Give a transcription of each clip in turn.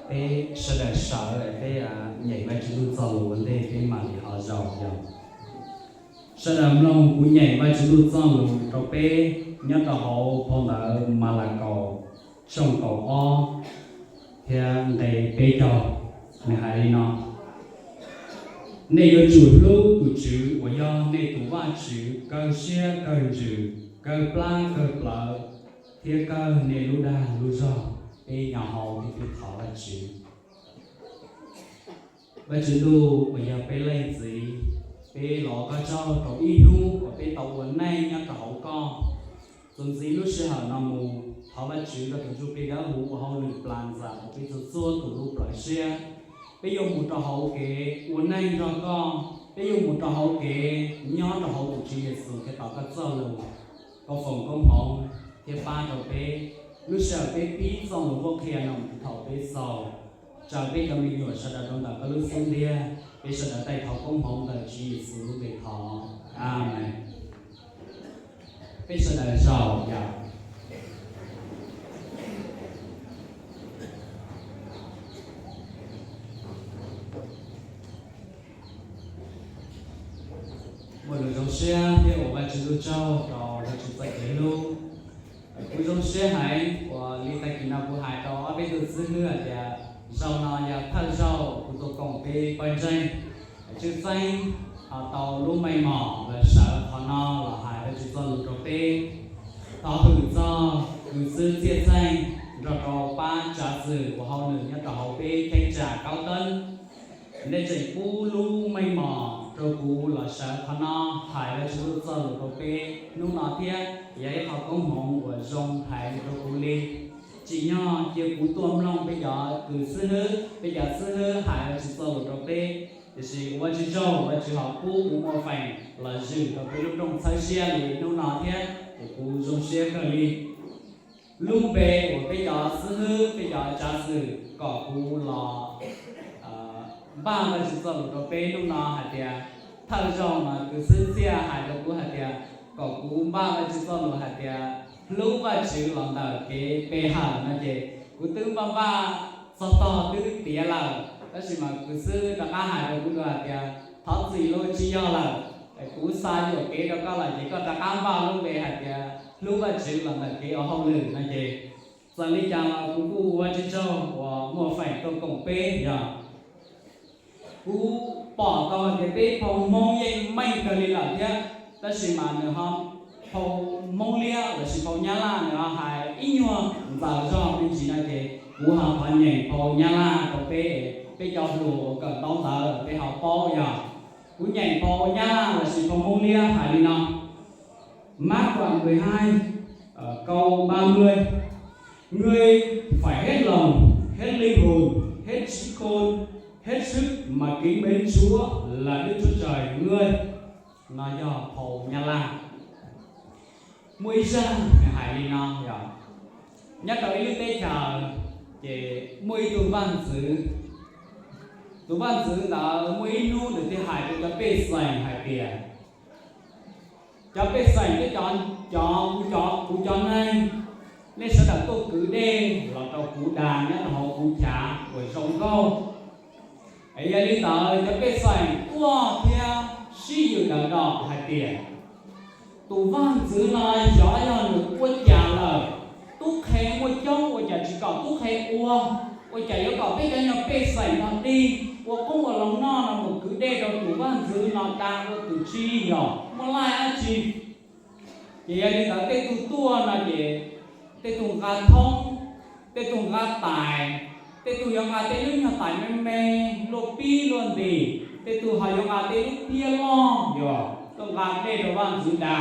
Peb sawv daws sawv peb nyeem Vajtswv lub txoj lus ua ntej peb mam li ho zaum yog. Sawv daws mloog kuv nyeem Vajtswv lub txoj lus rau peb nyob rau hauv phau ntawv Malakaus tshooj kaum ob thiab nqe peb caug. Nws hais li no: Nej yuav tsum hlub tus Tswv uas yog nej tus Vajtswv kawg siab kawg ntsws, kawg plab kawg plawv, thiab kawg nej lub dag lub zog. Peb nyob hauv peb twb thov Vajtswv. Vajtswv ntuj uas yog peb leej txiv, peb los ua koj tsaug rau ib hnub uas peb tau ua neej nyob rau hauv koj. Txuas ntxiv lub sij hawm no mus, thov Vajtswv rau tus Ntsuj Plig Dawb Huv ua hauj lwm plas ntxas rau peb txhua txhua tus lub plawv siab. Peb yuav mus rau hauv kev ua neej nrog koj, peb yuav mus rau hauv kev nyob rau hauv tus Tswv Yexus Khetos koj txoj lus. Koj foom koob hmoov thiab pab rau peb lub sij hawm peb pib txoj lus qhuab qhia no mus thaum peb xaus. Tsaws peb cov me nyuam sawv daws rau ntawm koj lub xub ntiag. Peb sawv daws taij thov koob hmoov ntawm Tswv Yexus lub npe thov, Amees. Peb sawv daws zaum yam. Muaj lus zoo siab thiab ua Vajtswv lub tsaug rau Vajtswv txoj kev hlub. Kuv zoo siab heev uas li tag kis no kuv hais rau ob peb tug xib hwb hais tias zaug no yog thawj zaug kuv tuaj koom peb pawg ntseeg. Tshwj xeeb ho tau lub meej mom los sawv qhov no los hais Vajtswv txoj lus rau peb. Thov hwm txog kws xwb txhiaj txheej nrog rau pab tsav xwm ua hauj lwm nyob rau hauv peb cheeb tsam Kaub Teeb. Nej tseem pub lub meej mom rau kuv los sawv qhov no hais Vajtswv txoj lus rau peb hnub no thiab yog ib qho koob hmoov uas zoo heev rau kuv li. Tsim nyog cia kuv tuaj mloog peb cov kws xwb hwb, peb cov xwb hwb hais Vajtswv txoj lus rau peb. Tiam sis ua Vajtswv tsaug, Vajtswv ho pub kuv muaj feem los zwm rau peb lub rooj txhawb siab li hnub no thiab, ces kuv zoo siab kawg li. Lub npe uas peb cov xib hwb, peb cov tsav xwm kom kuv los npaj Vajtswv txoj lus rau peb hnub no hais tias, thawj zaug mas kws xwb txhiaj hais rau kuv hais tias kom kuv npaj Vajtswv txoj lus hais tias hlub Vajtswv los ntawm kev pe hawm no ces kuv twb npaj npaj txog tog twb tiav lawm, tab sis mas kws xwb rov qab hais rau kuv dua hais tias thov txim lauj, tsis yog lawm, kuv xa yuam kev rau koj lawm ces koj rov qab npaj lub npe hais tias hlub Vajtswv los ntawm kev ua hauj lwm no ces txawm li cas los kuv kuj ua Vajtswv tsaug uas muaj feem tuaj koom peb yog. Kuv pom tau hais tias peb phau Hmoob yeej meej kawg li lawm thiab, tab sis mas nws ho phau Hmoob Liab lossis phau Nyab Laj nws ho hais ib nyuag ntxaws zog me ntsis no ces kuv ho thov nyeem phau Nyab Laj rau peb, peb cov hluas uas kawm ntaub ntawv peb ho paub yog. Kuv nyeem phau Nyab Laj lossis phau Hmoob Liab hais li no: Mát Quảng mười hai, câu ba mươi. Ngươi phải hết lòng, hết linh hồn, hết trí khôn, hết sức mà kính mến Chúa là Đức Chúa Trời ngươi. No yog phau Nyab Laj. Muaj ib zaj nws hais li no yog, nyob rau ib lub teb chaws ces muaj ib tug vaj ntxwv. Tus vaj ntxwv ntawd muaj ib hnub nws thiaj hais rau cov pej xeem hais tias, cov pej xeem thiab cov, cov, kuv cov, kuv cov neeg, nej sawv daws tuaj kwv dej los rau kuv da nyob rau hauv kuv chav uas zoo nkauj. Es yog li ntawd cov pej xeem tuaj thiab sib yws daws do hais tias, tus vaj ntxwv no xyov yog nws ua cas lawm, tub qhe muaj coob ua cas tsis kom tub qhe ua, ua cas yuav kom peb cov nyuag pej xeem no dig ua qoob ua loo noj no mus kwv dej rau tus vaj ntxwv no da ua tus tsi yog muaj laij dab tsi. Ces yog li ntawd tej tug tuaj no ces tej tug nqa thoob, tej tug nqa tais, tej tug yuav nqa tej lub nyuag tais me me luaj pib luaj ntim, tej tug ho yuav nqa tej lub phiab loj yog tuaj nqa dej rau vaj ntxwv da.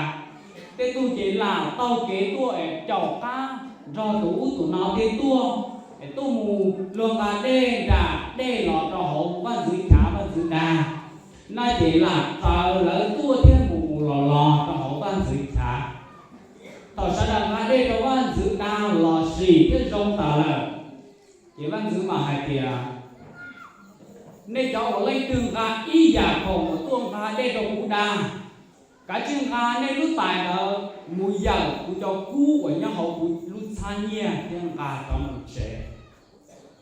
Tej tug ces lam taug kev tuaj es caum qab nrog tus ub tus no thiaj tuaj, es tuaj mus luag nqa dej nram dej los rau hauv vaj ntxwv chav vaj ntxwv da. No ces lam txawv lawv tuaj thiab mus mus los los rau hauv vaj ntxwv chav. Thaum sawv daws nqa dej rau vaj ntxwv da los sim thiab zoo tas lawm, ces vaj ntxwv mam hais tias, nej cov uas leej twg nqa ib yam khoom uas tuaj nqa dej rau kuv da, kav tsij nqa nej lub tais ntawd mus yawm kuv cov kub uas nyob hauv kuv lub txhab nyiaj thiab nqa rov mus tsev.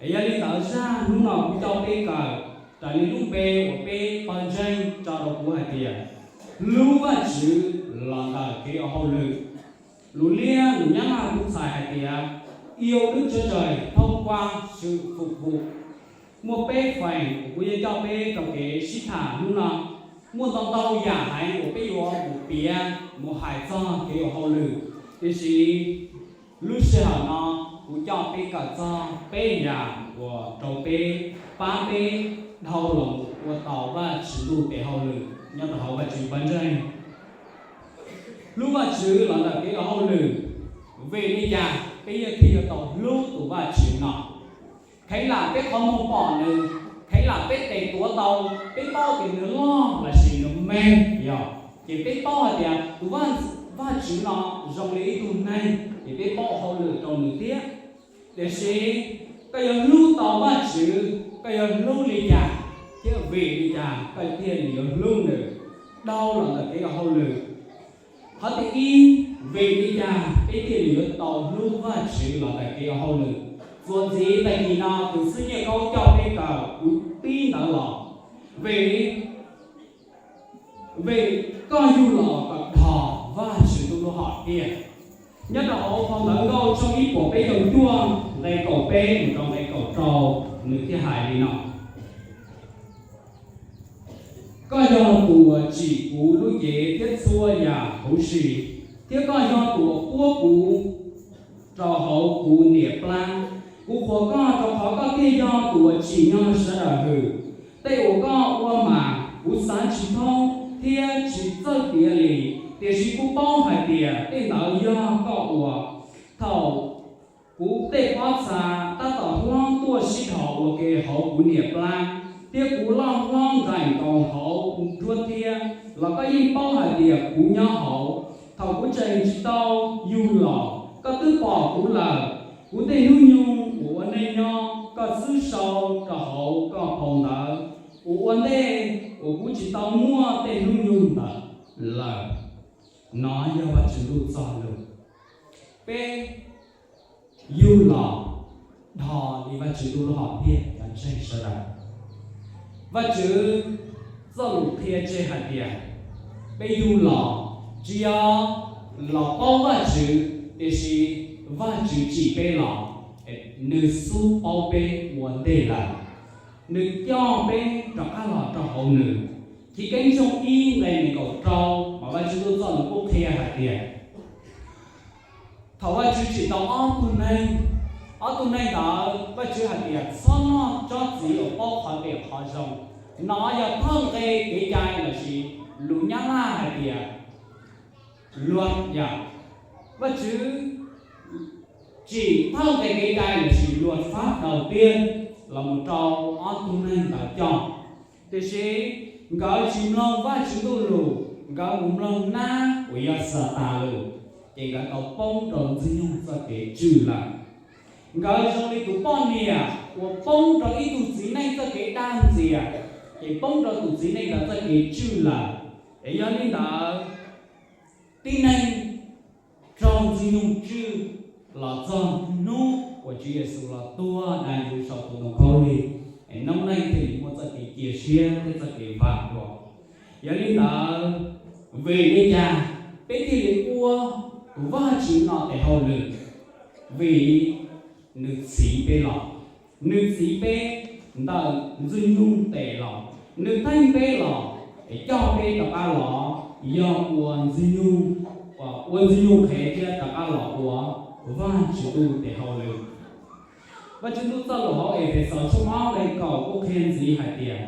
Es yog li ntawd zaj hnub no kuv coj peb kawm raws li lub npe uas peb pawg ntseeg tso rau kuv hais tias, hlub Vajtswv los ntawm kev ua hauj lwm. Lus Liab lus Nyab Laj kuj txhais hais tias, yêu Đức Chúa Trời thông qua sự phục vụ. Muaj peb feem uas kuv yuav coj peb rau kev sib tham hnub no. Muaj ntau ntau yam heev uas peb yuav mus piav mus hais txog kev ua hauj lwm, tiam sis lub sij hawm no kuv coj peb kawm txog peb yam uas rau peb, pab peb dhau los ua tau Vajtswv ntuj tes hauj lwm nyob rau hauv Vajtswv pawg ntseeg. Hlub Vajtswv los ntawm kev ua hauj lwm. Vim li cas peb thiaj yuav tau hlub tus Vajtswv no? Kheev lam peb qhov muag pom nws, kheev lam peb tes tuav tau, peb paub tias nws loj lossis nws me, yog, ces peb paub hais tias tus Vajtswv no zoo li ib tug neeg, ces peb paub hauj lwm rau nws thiab. Tiam sis koj yuav hlub tau Vajtswv, koj yuav hlub li cas, thiab vim li cas koj thiaj li yuav hlub nws dhau los ntawm kev ua hauj lwm? Qhov thib ib, vim li cas peb thiaj li yuav tau hlub Vajtswv los ntawm kev ua hauj lwm? Txuas ntxiv tag kis no tus xib hwb Nyiaj Kaub coj peb kawm kuv pib ntawd los, vim vim koj yug los kom dhos Vajtswv tus lub hom phiaj. Nyob rau hauv phau Ntawv Nkauj tshooj ib puas peb caug cuaj nqe kaum peb mus rau nqe kaum rau, nws thiaj hais li no: Koj yog tus uas tsim kuv lub cev thiab txhua yam huv si, thiab koj yog tus uas puab kuv rau hauv kuv niam plab. Kuv qhuas koj rau qhov koj thiaj yog tus uas tsim nyog sawv daws hwm. Tej uas koj ua mas kuv xav tsis thoob thiab tsis txawj piav li, tiam sis kuv paub hais tias tej ntawd yog koj ua. Thaum kuv tej pob txha tab tom hlob tuaj sib dhos ua ke hauv kuv niam plab, thiab kuv loj hlob nqaim nkaus hauv nruab thiab, los koj yeej paub hais tias kuv nyob hauv. Thaum kuv tseem tsis tau yug los, koj twb pom kuv lawm. Kuv tej hnub nyoog uas ua neej nyob koj xwb sau rau hauv koj phau ntawv, uas ua ntej uas kuv tsis tau muaj tej hnub nyoog ntawd lawm. Nov yog Vajtswv ntuj txoj lus. Peb yug los dhos li Vajtswv ntuj lub hom phiaj cov ntseeg sawv daws. Vajtswv txoj lus qhia tseg hais tias peb yug los tsis yog los paub Vajtswv, tiam sis Vajtswv tsim peb los, nws xub paub peb ua ntej lawm. Nws coj peb rov qab los rau hauv nws. Chiv Keeb tshooj ib nqe nees nkaum rau mas Vajtswv ntuj txoj lus kuj qhia hais tias, thaum Vajtswv tsim tau ob tug neeg, ob tug neeg ntawd Vajtswv hais tias txhob noj tsob txiv uas paub qhov phem qhov zoo. Nov yog thawj nqe kev cai lossis lus Nyab Laj hais tias luật, yog Vajtswv tsim thawj nqe kev cai lossis luật pháp đầu tiên los mus rau ob tug neeg ntawd coj. Tiam sis nkawd tsis mloog Vajtswv ntuj lus, nkawd mus mloog nab uas yog Xatas lus, ces nkawd tau poob rau Ntxwg Nyoog txoj kev tswj lawm. Nkawd zoo li tus poj niam uas poob rau ib tug txiv neej txoj kev dag ntxias, ces poob rau tus txiv neej ntawd txoj kev tswj lawm. Es yog li ntawd, tib neeg raug Ntxwg Nyoog tswj los txog hnub uas Tswv Yexus los tuag dai ntug saum tus ntoo khaub lig, es noob neej thiaj li muaj txoj kev cia siab thiab txoj kev vam dua. Yog li ntawd, vim li cas peb thiaj li ua tus Vajtswv no tes hauj lwm? Vim nws txhiv peb los, nws txhiv peb ntawm Ntxwg Nyoog tes los, nws theej peb los, es coj peb rov qab los yog ua Ntxwg Nyoog, ua Ntxwg Nyoog qhev thiab rov qab los ua Vajtswv ntuj tes hauj lwm. Vajtswv ntuj txoj lus hauv Efexus tshooj ob nqe kaum kuj qhia ntxiv hais tias,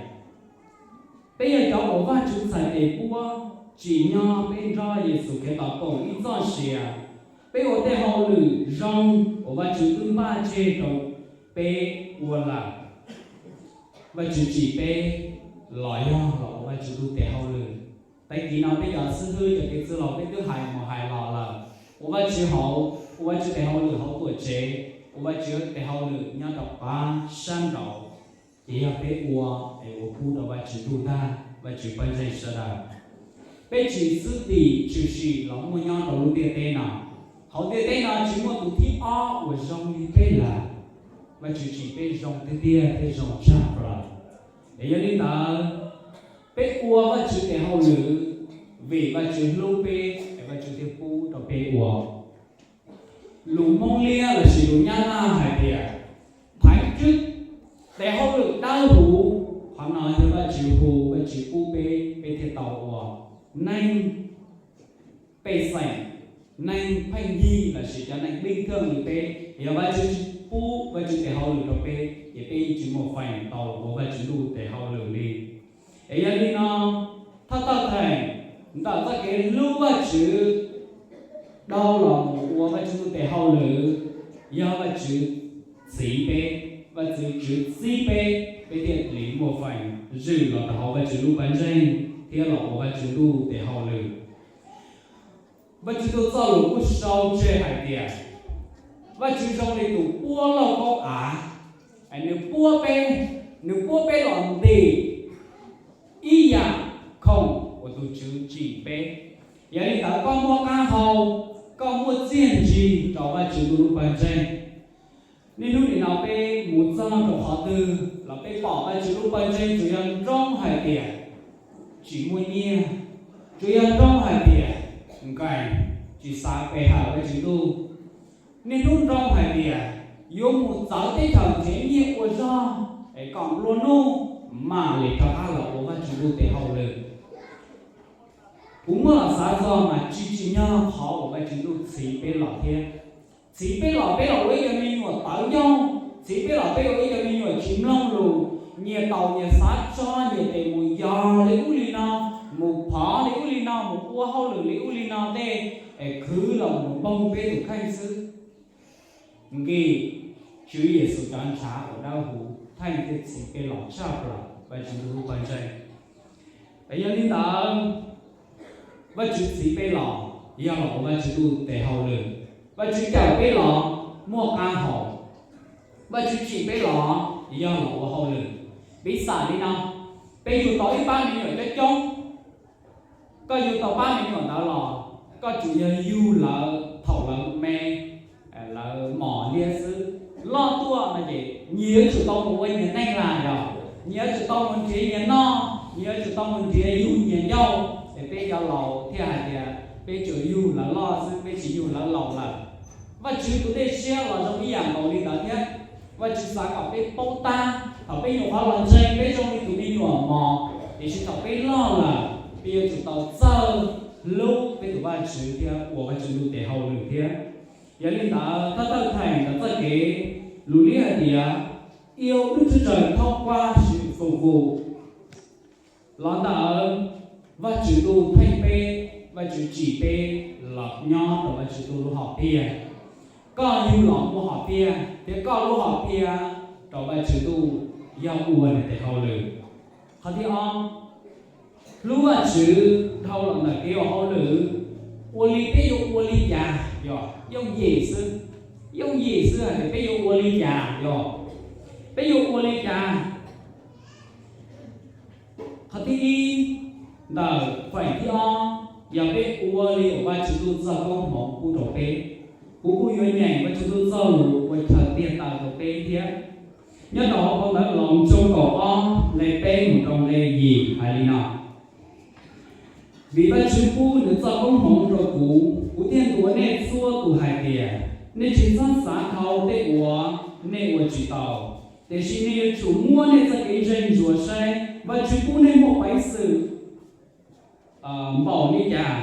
peb yog cov uas Vajtswv txhais tes puab, tsim nyog peb nrog Yexus Khetos koom ib txoj sia, peb ua tej hauj lwm zoo uas Vajtswv twb npaj tseg rau peb ua lawm. Vajtswv tsim peb los yog los ua Vajtswv ntuj tes hauj lwm. Tag kis no peb cov xib hwb cov kev txwj laus peb twb hais mus hais los lawm, ua Vajtswv hauv, ua Vajtswv tes hauj lwm hauv tuam tsev, ua Vajtswv tes hauj lwm nyob rau qab sab nraud, ces yog peb ua es ua pub rau Vajtswv ntuj tag, Vajtswv pawg ntseeg sawv daws. Peb tsis xwb tim tshwm sim los muaj nyob rau lub ntiaj teb no. Hauv ntiaj teb no tsis muaj tus thib ob uas zoo li peb lawm. Vajtswv tsim peb zoo tiag tiag thiab zoo tshaj plaws. Es yog li ntawd, peb ua Vajtswv tes hauj lwm vim Vajtswv hlub peb es Vajtswv thiaj pub rau peb ua. Lus Hmoob Liab lossis lus Nyab Laj hais tias thaiv tswb tes hauj lwm dawb huv. Qhov no yog Vajtswv hu, Vajtswv pub peb, peb thiaj tau ua neeg pej xeem, neeg pheej yig lossis cov neeg pib thawj li peb. Yog Vajtswv tsis pub Vajtswv tes hauj lwm rau peb ces peb yeej tsis muaj feem tau ua Vajtswv lub tes hauj lwm li. Es yog li no, thawj thawj theem ntawm txoj kev hlub Vajtswv dhau los mus ua Vajtswv lub tes hauj lwm yog Vajtswv txhiv peb, Vajtswv txib peb, peb thiaj li muaj feem zwm los rau hauv Vajtswv lub pawg ntseeg thiab los ua Vajtswv lub tes hauj lwm. Vajtswv tus txoj lus kuj sau tseg hais tias Vajtswv zoo li tus puab lauj kaub av, nws puab peb, nws puab peb los ntim ib yam khoom uas tus Tswv tsim peb. Yog li ntawd koj muaj qab hau, koj muaj txiaj ntsig rau Vajtswv tus lub pawg ntseeg. Niaj hnub nim no peb mus txog rau qhov twg los peb pom Vajtswv lub pawg ntseeg tsuas yog nroo hais tias tsis muaj nyiaj, tsuas yog nroo hais tias nkees, tsis xav pe hawm Vajtswv ntuj. Niaj hnub nroo hais tias yuav mus txawv teb chaws nrhiav nyiaj ua zog es kom nplua nuj mam li rov qab los ua Vajtswv ntuj tes hauj lwm. Kuv muab los xav zog mas tsis tsim nyog qhov uas Vajtswv ntuj txhiv peb los thiab. Txhiv peb los peb los ua ib cov me nyuam tawv ncauj, txhiv peb los peb ua ib cov me nyuam tsis mloog lus, nyias taus nyias xav tso nyias tes mus yos li ub li no, mus phov li ub li no, mus ua hauj lwm li ub li no tej, es khwv los mus npoog peb tus kheej xwb. Nkim Tswv Yexus cov ntshav uas dawb huv theej thiaj txhiv peb los tshaj plaws Vajtswv ntuj lub pawg ntseeg. Yog li ntawd, Vajtswv txhiv peb los yog los ua Vajtswv ntuj tes hauj lwm. Vajtswv cawm peb los muaj qab hau, Vajtswv tsim peb los yog los ua hauj lwm. Piv xam li no, peb yug tau ib pab me nyuam coob coob, koj yug tau pab me nyuam ntawd los koj tsuas yog yug lawv thaum lawv me, lawv mos liab xwb. Loj tuaj no ces nyias yuav tsum tau mus ua nyias neej las yog, nyias yuav tsum tau mus nrhiav nyias noj, nyias yuav tsum tau mus nrhiav yug nyias ncauj, es peb cov laus thiaj hais tias peb tsuas yug lawv loj xwb, peb tsis yug lawv laus lawm. Vajtswv tus dej siab los zoo ib yam nkaus li ntawd thiab. Vajtswv xav kom peb paub tab, thaum peb nyuam qhuav los ntseeg peb zoo li tus me nyuam mos, tiam sis thaum peb loj lawm peb yuav tsum tau txawj hlub peb tus Vajtswv thiab ua Vajtswv ntuj tes hauj lwm thiab. Yog li ntawd thawj thawj theem ntawm txoj kev lus liab hais tias iu lub tsuj tsaws thoob kuab sim fum vum los ntawm Vajtswv ntuj theej peb, Vajtswv tsim peb los nyob rau Vajtswv ntuj lub hom phiaj. Koj yug los muaj hom phiaj thiab koj lub hom phiaj rau Vajtswv ntuj yog ua nws tes hauj lwm. Qhov thib ob, hlub Vajtswv dhau los ntawm kev ua hauj lwm, ua li peb yuav ua li cas yog yooj yim xwb, yooj yim xwb hais tias peb yuav ua li cas yog, peb yuav ua li cas. Qhov thib ib, ntawm feem thib ob, yog peb ua li uas Vajtswv ntuj txoj koob hmoov pub rau peb. Kuv kuj yuav nyeem Vajtswv ntuj txoj lus ua chaw tiag taw rau peb thiab. Nyob rau hauv phau ntawv Loos tshooj kaum ob nqe peb mus rau nqe yim hais li no: Vim Vajtswv pub nws txoj koob hmoov rau kuv, kuv thiaj ntuas nej txhua tus hais tias, nej tsis txhob xav dhau tej uas nej ua tsis tau, tiam sis nej yuav tsum muab nej txoj kev ntseeg ntsuas saib Vajtswv pub nej muaj peev xwm npaum li cas.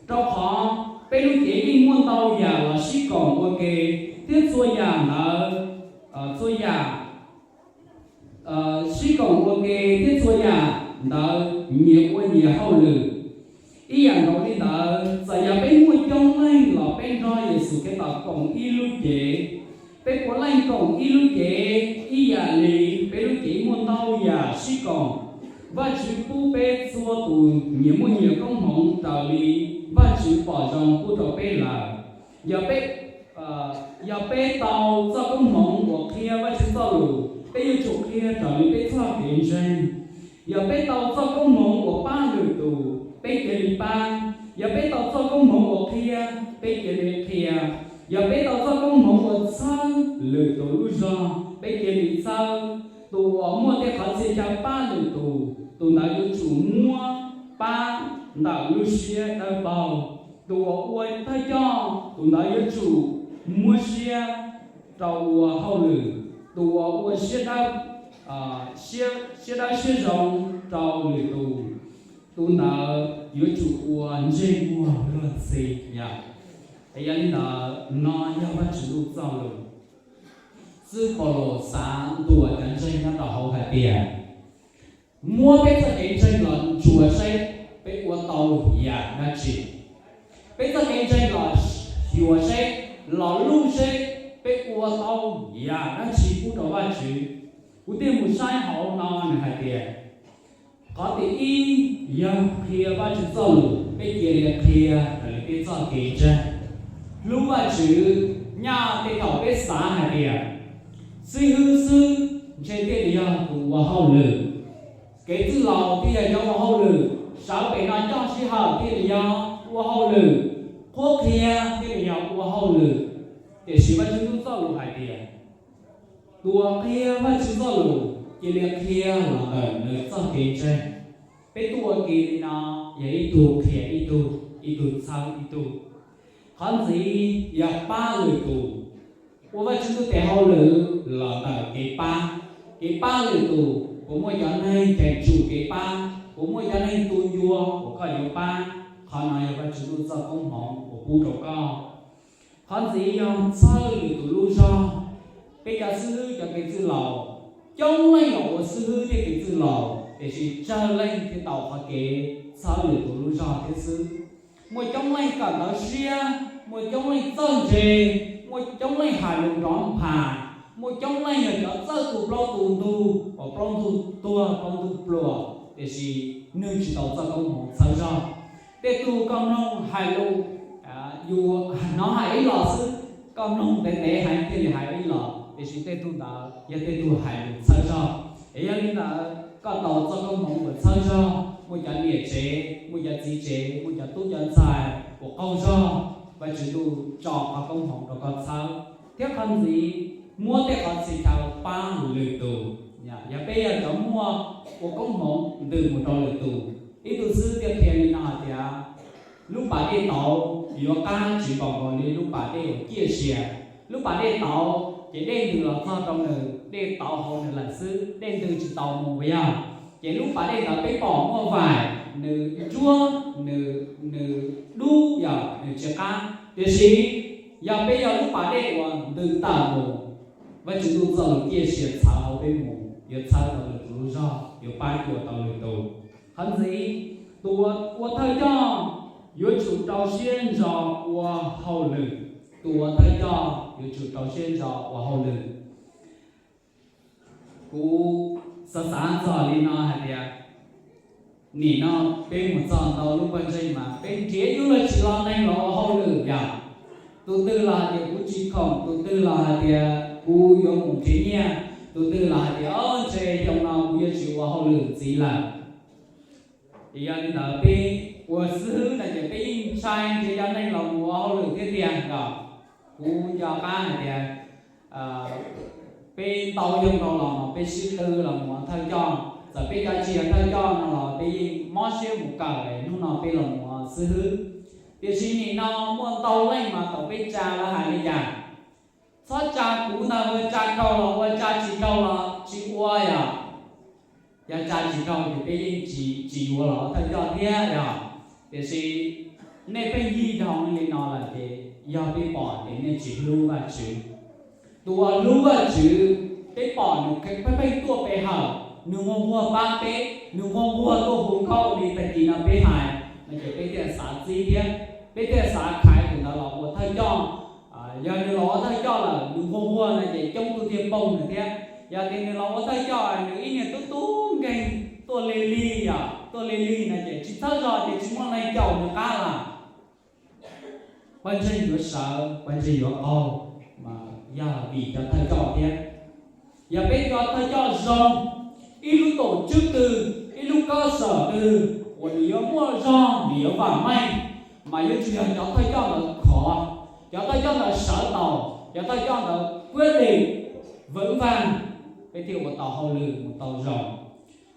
Rau qhov peb lub cev yeej muaj ntau yam los sib koom ua ke, thiab txhua yam ntawd, txhua yam sib koom ua ke thiab txhua yam ntawd nyias ua nyias hauj lwm. Ib yam nkaus li ntawd, txawm yog peb muaj coob leej los peb nrog Yexus Khetos koom ib lub cev. Peb puav leej koom ib lub cev ib yam li peb lub cev muaj ntau yam sib koom. Vajtswv pub peb txhua tus nyias muaj nyias koob hmoov raws li Vajtswv pom zoo pub rau peb lawm. Yog peb, yog peb tau txoj koob hmoov uas qhia Vajtswv txoj lus, peb yuav tsum qhia raws li peb txoj kev ntseeg. Yog peb tau txoj koob hmoov uas pab lwm tus, peb cia li pab. Yog peb tau txoj koob hmoov uas qhia, peb cia li qhia. Yog peb tau txoj koob hmoov uas txhawb lwm tus lub zog, peb cia li txhawb. Tus uas muaj tej qhov txhia chaw pab lwm tus, tus ntawd yuav tsum muab pab ntawm lub siab dawb paug. Tus uas ua thawj coj, tus ntawd yuav tsum muab siab rau ua hauj lwm. Tus uas ua siab dawb, siab dawb siab zoo rau lwm tus, tus ntawd yuav tsum ua ntsej muag luag ntxhi. Yog li ntawd, no yog Vajtswv lub txoj lus. Xib hwb Paulus xav ntuas cov ntseeg nyob rau hauv hais tias, muab peb txoj kev ntseeg los ntsuas seb peb ua tau yam dab tsi. Peb txoj kev ntseeg los xyuas seb, los luj seb peb ua tau yam dab tsi pub rau Vajtswv. Kuv thiaj mus saib hauv no nws hais tias, qhov tim ib, yog qhia Vajtswv txoj lus, peb cia li qhia raws li peb txoj kev ntseeg. Hlub Vajtswv, nyaj tej thaum peb xav hais tias xib hwb xwb ntshe thiaj li yog tus ua hauj lwm, kev txwj laus thiaj yog cov ua hauj lwm, sawv pem no coj sij hawm thiaj li yog ua hauj lwm, qhuab qhia thiaj li yog ua hauj lwm. Tiam sis Vajtswv lub txoj lus hais tias, tus uas qhia Vajtswv txoj lus cia li qhia los ntawm nws txoj kev ntseeg. Peb tuaj ua ke li no yog ib tug qhia ib tug, ib tug txhawb ib tug. Qhov ntxiv yog pab lwm tus, ua Vajtswv lub tes hauj lwm los ntawm kev pab. Kev pab lwm tus, puas muaj cov neeg cheem tsum kev pab, puas muaj cov neeg tu ncua uas koj yuav pab. Qhov no yog Vajtswv lub txoj koob hmoov uas pub rau koj. Qhov ntxiv yog txhawb lwm tus lub zog. Peb cov xib hwb cov kev txwj laus, coob leej los ua xib hwb thiab kev txwj laus, tiam sis tsawg leej thiaj tau qhov kev txhawb lwm tus lub zog thiab xwb. Muaj coob leej kawm ntawv siab, muaj coob leej txawj ntse, muaj coob leej hais lus nrov nphas, muaj coob leej yog cov txawj tu plaub tu ntug uas plaub ntug tuag plaub ntug pluas, tiam sis nws tsis tau txoj koob hmoov txhawb zog. Tej tug koj mloog hais lus, yus hnov hais ib los xwb, koj mloog ntev ntev heev thiaj li hais ib los, tiam sis tej tug ntawd yog tej tug hais lus txhawb zog. Es yog li ntawd koj tau txoj koob hmoov uas txhawb zog, muaj cov niam tsev, muaj cov txiv tsev, muaj cov tub cov ntxhais uas qaug zog, Vajtswv tso qhov koob hmoov rau koj txhawb. Thiab qhov ntxiv, muab tej qhov txhia chaw pab lwm tus. Yog peb yog cov muaj ua koob hmoov ntws mus rau lwm tus, ib tug xwb thiaj qhia li no hais tias, lub pas dej tauv yuav qab tsis npaum nkaus li lub pas dej uas ciaj sia. Lub pas dej tauv ces dej ntws los txog rau nws, dej tauv hauv nws lawm xwb, dej ntws tsis tau mus puas yog? Ces lub pas dej ntawd peb pom muaj vaim, nws ntsuab, nws dub, yog nws tsis qab. Tiam sis yog peb yog lub pas dej uas ntws tawm mus, Vajtswv lub txoj lus ciaj sia txhawv hauv peb mus, yuav txhawb tau lwm tus lub zog, yuav pab cuam tau lwm tus. Qhov ntxiv, tus ua thawj coj yuav tsum rau siab ntso ua hauj lwm. Tus ua thawj coj yuav tsum rau siab ntso ua hauj lwm. Kuv xav xav txog li no hais tias, nim no peb mus txog ntau lub pawg ntseeg mas peb nrhiav yuav luag tsis los neeg los ua hauj lwm yom. Tus twg los hais tias kuv tsis khoom, tus twg los hais tias kuv yuav mus nrhiav nyiaj, tus twg los hais tias o ntshe xyoo no kuv yuav tsis ua hauj lwm ntxiv lawm. Yog li ntawd peb ua xib hwb no ces peb yeej ntshai nrhiav cov neeg los mus ua hauj lwm thiab tiag yom. Kuv nco qab hais tias peb tau yoog rau los mas peb sib qw los mus ua thawj coj, txawm peb cov tsis yog thawj coj no los peb yeej mob siab mus kawm hnub no peb los mus ua xib hwb. Tiam sis nim no muaj ntau leej mas thaum peb tsa lawv hais li cas, txhob tsa kuv ntag, ua tsa raug los ua, tsa tsis raug los tsis ua yom. Yog tsa tsis raug ces peb yeej tsis yuav los ua thawj coj thiab yom. Tiam sis nej pheej yig dhau li no lawm ces yog peb pom ces nej tsis hlub Vajtswv. Tus uas hlub Vajtswv, peb pom nws pheej pheej tuaj pe hawm, nws nquag nquag pab peb, nws nquag nquag tuaj hu nkauj li tag kis no peb hais, no ces peb thiaj xav txib thiab peb thiaj xav khaiv tus ntawd los ua thawj coj. Yog nws los ua thawj coj lawm nws nquag nquag no ces coob tug thiaj poob nws thiab. Yog tias nws los ua thawj coj nws ib niag tub tub nkeeg tuaj lig lig yom, tuaj lig lig no ces tsis txhawb zog ces tsis muaj leej caum nws qab lawm. Pawg ntseeg yuav sawv, pawg ntseeg yuav qaug, mas yog vim cov thawj coj thiab. Yog peb cov thawj coj zoo, ib lub tổ chức twg, ib lub cơ sở twg uas nws yuav muaj zog, nws yuav vam meej, mas yuav tsum yog cov thawj coj ntawd khov. Cov thawj coj ntawd sawv tau, cov thawj coj ntawd kuab li vwv vag, peb thiaj ua tau hauj lwm mus tau zoo.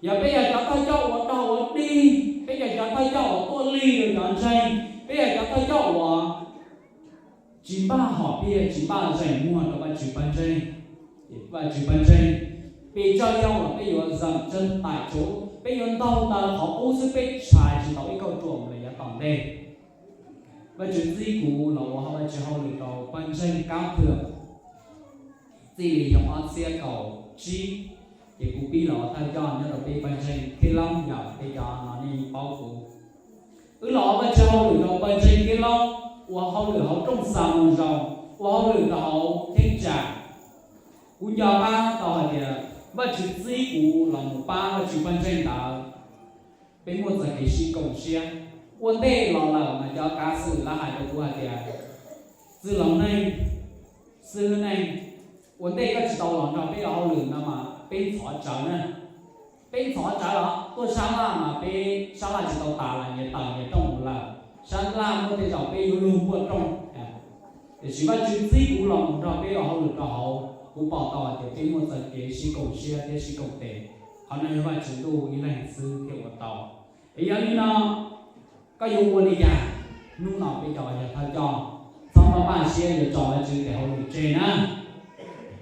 Yog peb yog cov thawj coj uas daug ua dig, peb yog cov thawj coj uas tuaj lig rau cov ntseeg, peb yog cov thawj coj uas tsis npaj hom phiaj, tsis npaj zeem muag rau Vajtswv pawg ntseeg, Vajtswv pawg ntseeg, pes tsawg yog los peb yuav zeem tseeb tais tsuv, peb yuav ntaug ntawm qhov qub xwb, peb tshais tsis tau ib kauj ruam los yav tom ntej. Vajtswv txib kuv los ua Vajtswv hauj lwm rau pawg ntseeg Kab Thwm txij li xyoo ob txhiab kaum tsib, ces kuv pib los ua thawj coj nyob rau peb pawg ntseeg Khib Loob, yog peb cov no nej paub kuv. Wb los ua Vajtswv hauj lwm rau pawg ntseeg Khib Loob, ua hauj lwm hauv rooj xa moo zoo, ua hauj lwm rau hauv cheeb tsam. Kuv nco qab tau hais tias Vajtswv txib kuv los mus pab Vajtswv pawg ntseeg ntawd, peb muaj txoj kev sib koom siab. Ua ntej los lawm mas cov kav xwm lawv hais rau kuv hais tias, Txwj Laus Neej, Xwb Neej, ua ntej koj tsis tau los nrog peb ua hauj lwm no mas peb ntxhov tsawv na. Peb ntxhov tsawv los tuaj sab laj mas peb sab laj tsis tau tas los nyias tawm nyias rooj mus lawm. Sab laj muaj tej zaum peb yuav luag npuaj rooj. Tiam sis Vajtswv txib kuv los mus nrog peb ua hauj lwm rau hauv, kuv pom tau hais tias peb muaj txoj kev sib koom siab thiab sib koom tes. Qhov no yog Vajtswv ntuj ib leeg xwb thiaj ua tau. Es yog li no, koj yuav ua li cas? Hnub no peb cov yog thawj coj, txhob npaj siab yuav tso Vajtswv tes hauj lwm tseg na.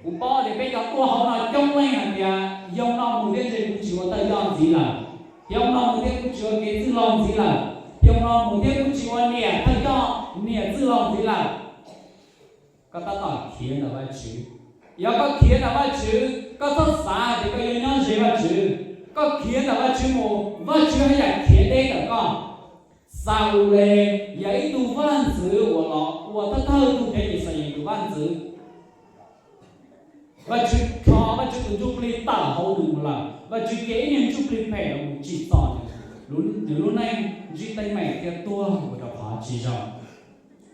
Kuv paub tias peb cov tuaj hauv no coob leej hais tias, Xyoo no mus thiab ntshe kuv tsis ua thawj coj ntxiv lawm, xyoo no mus thiab kuv tsis ua kev txwj laug ntxiv lawm, xyoo no mus thiab kuv tsis ua niam thawj coj, niam txwj laug ntxiv lawm. Koj tab tom khiav ntawm Vajtswv. Yog koj khiav ntawm Vajtswv, koj txhob xav hais tias koj yuav nyob ze Vajtswv. Koj khiav ntawm Vajtswv mus, Vajtswv haj yam khiav deb ntawm koj. Xalules yog ib tug vaj ntxwv uas los ua thawj thawj tug cov Yixalayees tus vaj ntxwv. Vajtswv rho Vajtswv tus ntsuj plig tawm hauv nws mus lawm, Vajtswv cia ib niag ntsuj plig phem los mus tsim txom nws, nws lub neej ntsib teeb meem thiab tuag mus rau qhov tsis zoo.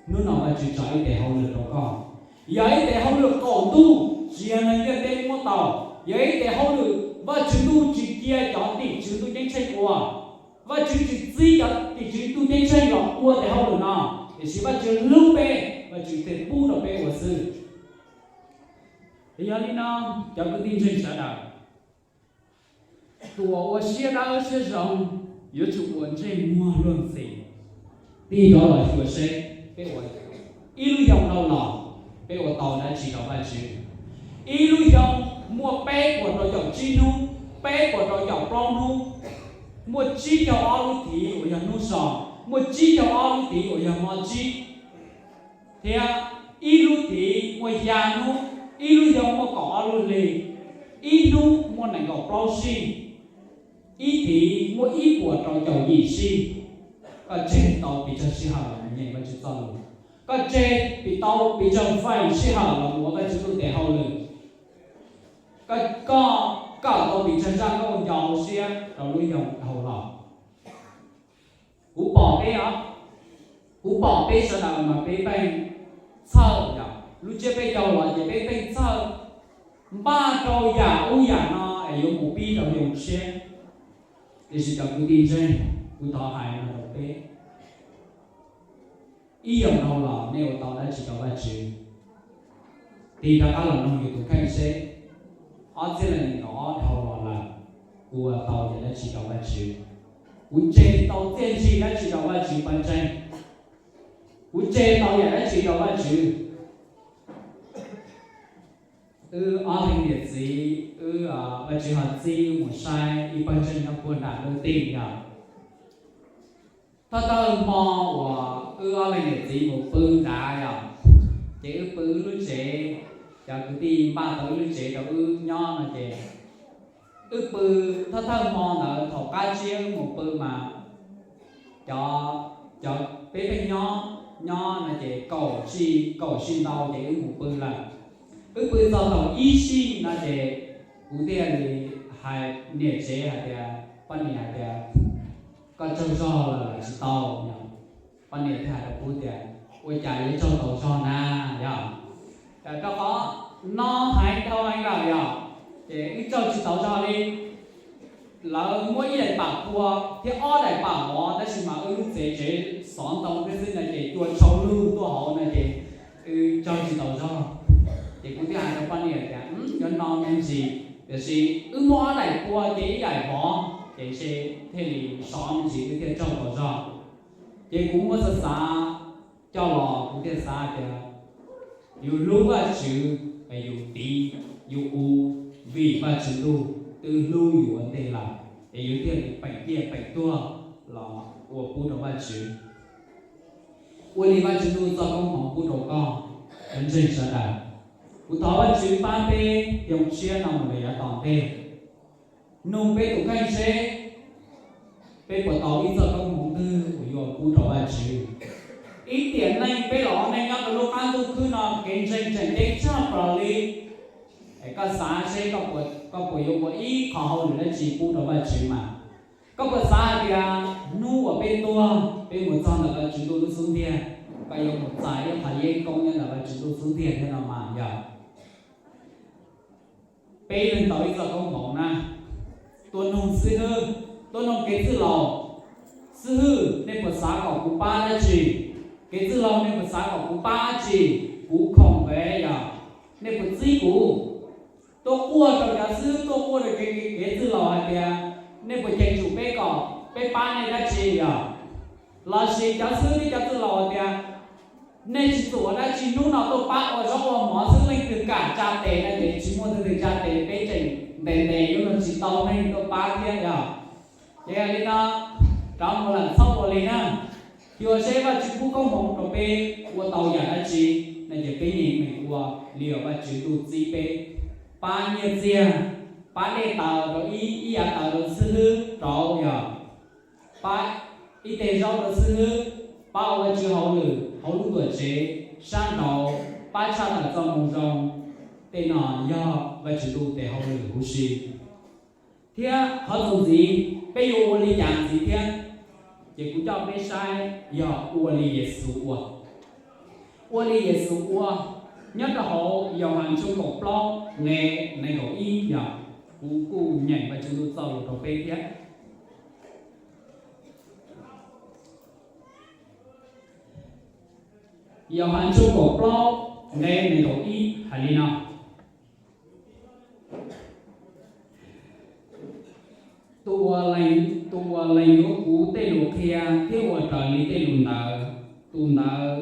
Hnub no Vajtswv tso ib tes hauj lwm rau koj, yog ib tes hauj lwm qaum ntuj tsis yog neeg ntiaj teb muab tau, yog ib tes hauj lwm Vajtswv ntuj tsis cia cov tim tswv ntuj ceeb tsheej ua. Vajtswv tsis txib cov tim tswv ntuj ceeb tsheej los ua tes hauj lwm no, tiam sis Vajtswv hlub peb, Vajtswv thiaj pub rau peb ua xwb. Yog li no, cov kwv tij ntseeg sawv daws, tus uas ua siab dawb siab zoo yuav tsum ua ntsej muag luag ntxhi. Tig rov los xyuas seb peb ua ib lub xyoo dhau los, peb ua tau dab tsi rau Vajtswv? Ib lub xyoo muaj peb puas rau caum tsib hnub, peb puas rau caum plaub hnub, muaj tsib caug ob lub thiv uas yog hnub so, muaj tsib caug ob lub thiv uas yog hmo tsib, thiab ib lub thiv muaj xya hnub. Ib lub xyoo muaj kaum ob lub hli, ib hnub muaj nees nkaum plaub sij, ib thiv muaj ib puas rau caum yim sij. Koj tseg tau pes tsawg sij hawm los mus nyeem Vajtswv txoj lus? Koj tseg tau pes tsawg feem sij hawm los mus ua Vajtswv lub tes hauj lwm? Koj kawm tau pes tsawg zaj nkauj nco hauv siab rau lub xyoo dhau los? Kuv pom peb os, kuv pom peb sawv daws mas peb pheej txhawj, yog lub tsiab peb caug los ces peb pheej txhawj, npaj rau yam ub yam no es yuav mus pib rau xyoo tshiab. Tiam sis cov kwv tij ntseeg, kuv thov hais no rau peb, ib xyoos dhau los nej ua tau dab tsi rau Vajtswv? Tig rov qab los noog yus tus kheej seb, ob txhiab leej nees nkaum ob dhau los lawm, kuv ua tau yam dab tsi rau Vajtswv? Kuv tseg tau txiaj ntsig dab tsi rau Vajtswv pawg ntseeg? Kuv tseg tau yam dab tsi rau Vajtswv? Wb ob leeg niam txiv, wb, Vajtswv ho txib wb mus saib ib pawg ntseeg nyob puag nram Lawj Tij yog. Thawj thawj hmo uas wb ob leeg niam txiv mus pw nrad yog, ces wb pw wb lub tsev, cov kwv tij npaj tau wb lub tsev rau wb nyob no ces wb pw. Thawj thawj hmo ntawd thaum qab tsiab wb mus pw mas cov, cov peb pheej nyob, nyob no ces kaum sij, kaum sij ntau ces wb mus pw lawm. Wb pw txog thaum ib sij no ces kuv thiaj li hais niam tsev hais tias, poj niam hais tias, koj tsaug zog lawm los tsis tau? Poj niam thiaj hais rau kuv tias, ua cas yuav tsaug tau zog na, yog rau qhov no hais dhau heev lawm yog, ces wb tsaug tsis tau zog li. Lawv muab ib daim pam pua thiab ob daim pam mov, tab sis mas wb lub tsev tsev xov ntoo thiab xwb no ces cua tshau lug tuaj hauv no ces wb tsaug tsis tau zog. Ces kuv thiaj hais rau poj niam tias, yuav no me ntsis, tiam sis wb muab ob daim pua ces ib daim vov ces ntshe thiaj li sov me ntsis wb thiaj tsaug tau zog. Ces kuv muab xav xav coj los kuv thiaj xav tias yus hlub Vajtswv, yus tiv yus u, vim Vajtswv Ntuj twb hlub yus ua ntej lawm, es yus thiaj li peem ciaj peem tuag los ua pub rau Vajtswv. Ua li Vajtswv Ntuj txoj koob hmoov pub rau koj, cov ntseeg sawv daws. Kuv thov Vajtswv pab peb yoo siab no mus rau yav tom ntej, nug peb tus kheej seb peb puas tau ib txoj koob hmoov twg uas yuav pub rau Vajtswv. Ib tiam neej peb los ua neej nyob rau lub qab ntuj khwb no kev ntseeg tseem ceeb tshaj plaws li. Es koj xav seb koj puas yuav ua ib qho hauj lwm dab tsi pub rau Vajtswv mas? Koj puas xav hais tias hnub uas peb tuag peb mus txog ntawm Vajtswv Ntuj lub xub ntiag, koj yuav mus txais ib qho yeeb koob nyob ntawm Vajtswv Ntuj lub xub ntiag thiab no mas yog? Peb leeg tau ib txoj koob hmoov na. Tuaj noog xib hwb, tuaj noog kev txwj laus, xib hwb, nej puas xav kom kuv pab dab tsi? Kev txwj laus, nej puas xav kom kuv pab dab tsi? Kuv khoom npe yog, nej puas txib kuv? Tuaj quaj rau cov xib hwb, tuaj quaj rau kev, kev txwj laus hais tias nej puas cheem tsum peb kom peb pab nej dab tsi yog? Los sis cov xib hwb thiab cov txwj laus hais tias nej tsis txuam dab tsi, hnub no tuaj pab ua zaub ua mov xwb, leej twg kam tsa tes no ces tsis muaj leej twg tsa tes, peb tseem ntev ntev yuav luag tsis tau neeg tuaj pab thiab yog? Ces yog li no, rov mus lawm txhob ua li na. Xyuas seb Vajtswv pub koob hmoov rau peb ua tau yam dab tsi no ces peb yeej meem ua li uas Vajtswv Ntuj txib peb. Pab nyiaj txiag, pab dej taws rau ib, ib yav taws rau xib hwb rauv yog, pab ib teg zaub rau xib hwb, pab ua Vajtswv hauj lwm hauv lub tuam tsev sab nraud, pab tshaj tawm txoj moo zoo. Tej no yog Vajtswv Ntuj tes hauj lwm huv si. Thiab qhov txuas ntxiv peb yuav ua li cas ntxiv thiab? Ces kuv coj peb saib yog ua li Yexus ua. Ua li Yexus ua, nyob rau hauv Yauhas tshooj kaum plaub nqe nees nkaum ib yog, kuv kuj nyeem Vajtswv Ntuj txoj lus rau peb thiab. Yauhas tshooj kaum plaub nqe nees nkaum ib hais li no: Tus uas lees, tus uas lees yuav kuv tej lus qhia thiab ua raws li tej lus ntawd, tus ntawd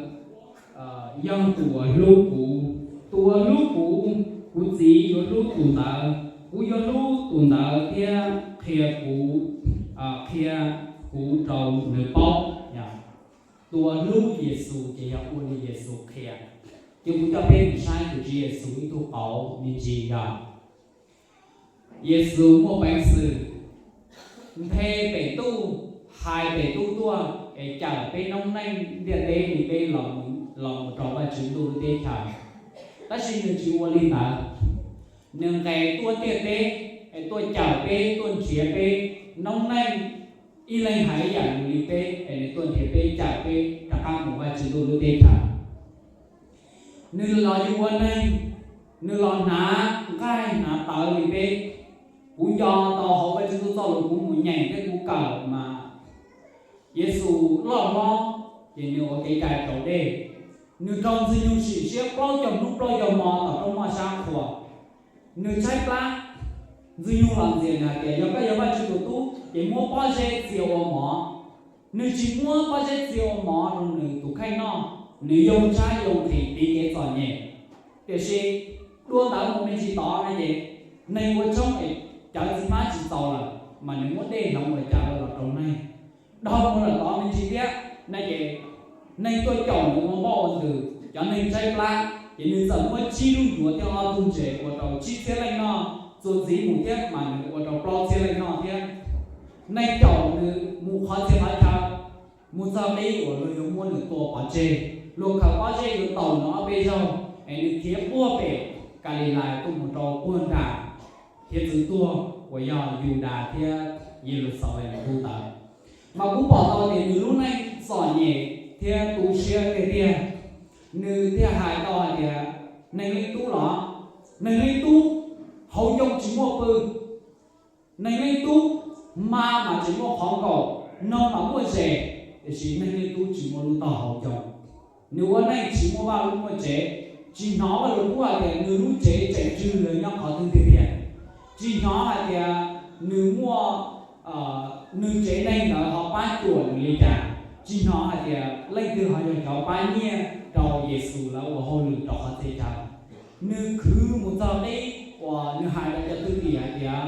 yog tus uas hlub kuv. Tus uas hlub kuv, kuv Txiv yuav hlub tus ntawd, kuv yuav hlub tus ntawd thiab qhia kuv, qhia kuv rau nws paub. Tus uas hlub Yexus ces yog ua li Yexus qhia. Ces kuv coj peb mus saib tus Tswv Yexus ib tug qauv me ntsis yog, Yexus muaj peev xwm nthe pem ntuj, hais pem ntuj tuaj es cawm peb noob neej ntiaj teb li peb los mus rau Vajtswv Ntuj lub teb chaws. Tab sis nws tsis ua li ntawd. Nws nqes tuaj ntiaj teb es tuaj cawm peb, tuaj nrhiav peb noob neej, ib leeg hais ib yam nkaus li peb es nws tuaj nrhiav peb, cawm peb rov qab mus Vajtswv Ntuj lub teb chaws. Nws los yuav ua neeg, nws los hnav nqaij hnav tawv li peb. Kuv nco tau hauv Vajtswv Ntuj txoj lus kuv mus nyeem thiab kuv kawm mas Yexus loj hlob ces nws ua kev cai raus dej. Nws raug Ntxwg Nyoog sim siab plaub caug hnub plaub caug hmo tom rooj noj sab qhua. Nws tshaib plab, Ntxwg Nyoog los ntxias nws hais tias, yog koj yog Vajtswv tus tub ces muab pob zeb txia ua mov. Nws tsis muab pob zeb txia ua mov rau nws tus kheej noj, nws yoo tshaib yoo nqhis tiv kev txom nyem. Tiam sis dua ntawd mus me ntsis tod no ces neeg ua tshoob es cawv txiv hmab tsis txaus lawm mas nws muab dej hloov ua cawv los rau neeg. Dhau mus lawm tod me ntsis thiab no ces neeg tuaj caum nws ua npoj ua ntws, cov neeg tshaib plab ces nws txawm muab tsib lub ncuav thiab ob tug ntses ua rau tsib txhiab leej noj. Txuas ntxiv mus thiab mas nws ua rau plaub txhiab leej noj thiab. Neeg caum nws mus qhov txhia qhov chaw, mus txog qib uas luag yuav muab nws tua pov tseg, luag khaws pob zeb yuav taus nws ob peb zaug es nws khiav puag pem Kalilais tuaj mus rau puag nram hiav txwv tuag uas yog Yudas thiab Yeluxalees ntu ntawd. Mas kuv pom tau tias nws lub neej txom nyem thiab tu siab tiag tiag. Nws thiaj hais tau hais tias, neeg leej tub los, neeg leej tub hauv ncoo tsis muaj pw, neeg leej tub hma mas tsis muaj qhov nkaum, noog mas muaj zes, tiam sis neeg leej tub tsis muaj lub tog hauv ncoo. Nws ua neej tsis muaj vaj lub muaj tsev, tsis hnov Vajluskub hais tias nws lub tsev tseem tswg los nyob qhov twg tiag tiag. Tsis hnov hais tias nws muaj, nws tsev neeg ntawd ho pab cuam nws li cas. Tsis hnov hais tias leej twg ho yog cov pab nyiaj rau Yexus lawv ua hauj lwm rau qhov txhia chaw. Nws khwv mus txog qib uas nws hais rau cov thwj tim hais tias,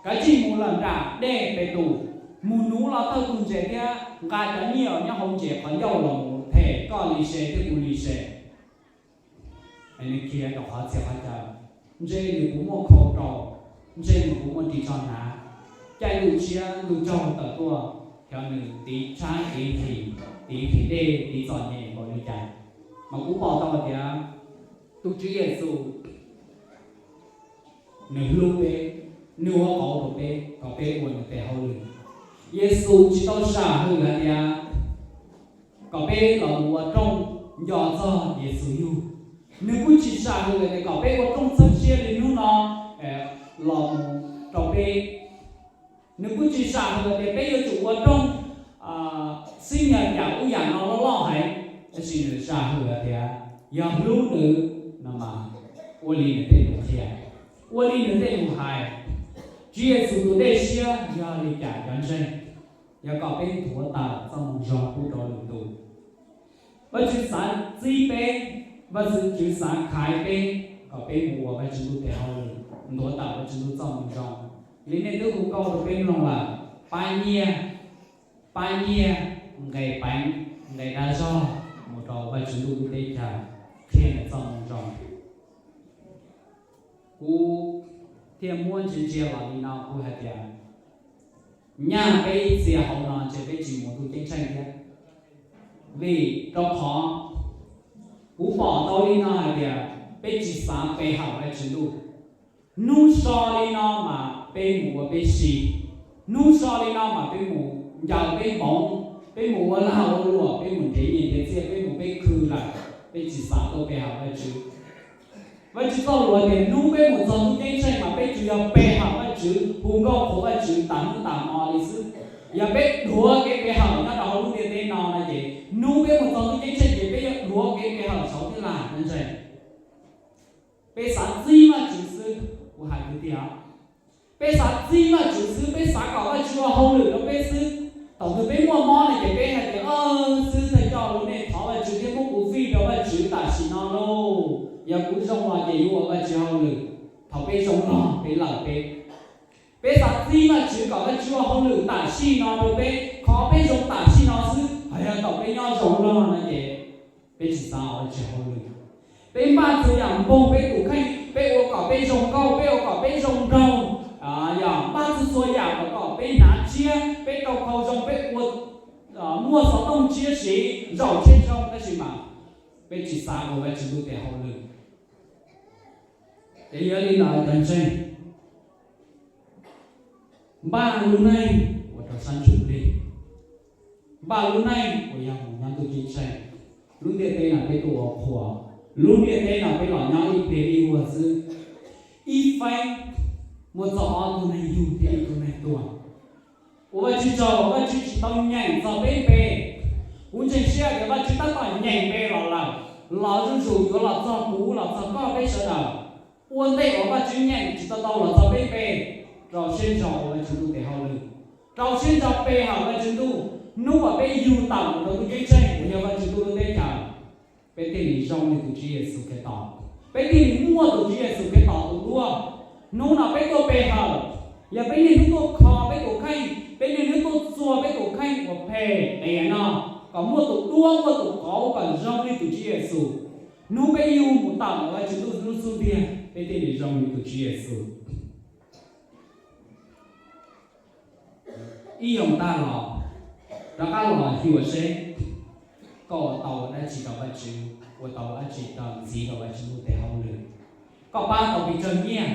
kav tsij mus lawm nram dej Petus, mus nuv los tawg tus ntses thiab nqa cov nyiaj uas nyob hauv ntses qhov ncauj los mus them koj li se thiab kuv li se. Nws khiav rau qhov txhia qhov chaw, ntshe nws puas muaj khau rau, ntshe nws puas muaj ris tsho hnav. Caij ntuj tshiab ntuj tsaug tawm tuaj, xyov nws tiv tshab tiv nthim, tiv nthim dej tiv txom nyem npaum li cas. Mas kuv pom tau tias tus Tswv Yexus nws hlub peb, nws ua qauv rau peb kom peb ua nws tes hauj lwm. Yexus tsis tau sam hwm hais tias kom peb los mus ua rooj nco txog Yexus yug. Nws kuj tsis sam hwm hais tias kom peb ua rooj txhawb siab li hnub no los mus rau peb. Nws kuj tsis sam hwm tias peb yuav tsum ua rooj xib nyas yam ub yam no loj loj heev, tab sis nws sam hwm hais tias yog hlub nws no mas ua li nws tej lus qhia, ua li nws tej lus hais. Tswv Yexus tus dej siab yog li cas cov ntseeg, yog kom peb nthuav tawm txoj moo zoo pub rau lwm tus. Vajtswv xav txib peb, Vajtswv xav khaiv peb kom peb mus ua Vajtswv ntuj tes hauj lwm, nthuav tawm Vajtswv ntuj txoj moo zoo. Li nej twb hu nkauj rau peb mloog lawm, pab nyiaj, pab nyiaj, nqe peev, nqe dag zog mus rau Vajtswv ntuj lub teb chaws, qhia nws txoj moo zoo. Kuv thiaj muab ntsia ntsia los li no, kuv hais tias nyaj peb ib txhia hauv no ntshe peb tsis mus ntuj ceeb tsheej thiab, vim rau qhov kuv pom tau li no hais tias peb tsis xav pe hawm Vajtswv ntuj. Hnub so li no mas peb mus ua peb si, hnub so li no mas peb mus ncaws peb npoov, peb mus ua lag ua luam, peb mus nrhiav nyiaj nrhiav txiaj, peb mus peb khw lawm, peb tsis xav tuaj pe hawm Vajtswv. Vajtswv txoj lus tias hnub peb mus txog ntuj ceeb tsheej mas peb tsuas yog pe hawm Vajtswv, hu nkauj qhuas Vajtswv tas hnub tas hmo li xwb. Yog peb dhuav kev pe hawm nyob rau hauv lub ntiaj teb no no ces hnub peb mus txog ntuj ceeb tsheej ces peb yuav dhuav kev pe hawm saud thiab lam ntseeg. Peb xav txib Vajtswv xwb, kuv hais tiag tiag, peb xav txib Vajtswv xwb, peb xav kom Vajtswv ua hauj lwm rau peb xwb. Thaum twg peb muaj mob no ces peb hais tias, xwb thawj coj los nej thov Vajtswv thiab muab kuv fij rau Vajtswv tam sim no lauj, yog kuv zoo los ces yuav ua Vajtswv hauj lwm. Thaum peb zoo los peb lawm peb. Peb xav txib Vajtswv kom Vajtswv ua hauj lwm tam sim no rau peb, qhov peb zoo tam sim no xwb, hos yog thaum peb nyob zoo lawm no ces peb tsis xav ua Vajtswv hauj lwm. Peb npaj txhua yam npoog peb tus kheej, peb ua kom peb zoo nkauj, peb ua kom peb zoo nraug, yog npaj txhua txhua yam kom kom peb hnav tshiab, peb rau khau zoo, peb ua, muaj xov tooj tshiab siv, zaum tshiab zoo, tab sis mas peb tsis xav ua Vajtswv ntuj tes hauj lwm. Ces yog li ntawd cov ntseeg, npaj lub neej uas rau sab ntsuj plig, npaj lub neej uas yog mus nyob ntuj ceeb tsheej. Lub ntiaj teb no peb tuaj ua qhua, lub ntiaj teb no peb los nyob ib pliag ib vuag xwb, ib feeb muaj txog ob tug neeg yug thiab ib tug neeg tuag. Ua Vajtswv tsaug, Vajtswv tsis tau nyeem txog peb npe. Kuv ntseeg siab tias Vajtswv tab tom nyeem npe los lawm, los zuj zus yuav los txog kuv los txog koj peb sawv daws. Ua ntej uas Vajtswv nyeem tsis tau tau los txog peb npe, rau siab ntso ua Vajtswv ntuj tes hauj lwm, rau siab ntso pe hawm Vajtswv ntuj. Hnub uas peb yug tawm mus rau ntuj ceeb tsheej uas yog Vajtswv ntuj lub teb chaws, peb thiaj li zoo li tus Tswv Yexus Khetos, peb thiaj li muaj tus Tswv Yexus Khetos tus duab. Hnub no peb tuaj pe hawm, yog peb niaj hnub tuaj kho peb tus kheej, peb niaj hnub tuaj txua peb tus kheej uas phem qias no, kom muaj tus duab muaj tus qauv kom zoo li tus Tswv Yexus. Hnub peb yug mus tawm ntawm Vajtswv ntuj lub xub ntiag peb thiaj li zoo li tus Tswv Yexus. Ib xyoos tag los, rov qab los xyuas seb koj ua tau dab tsi rau Vajtswv, ua tau dab tsi rau ntxiv rau Vajtswv ntuj tes hauj lwm. Koj pab tau pes tsawg nyiaj,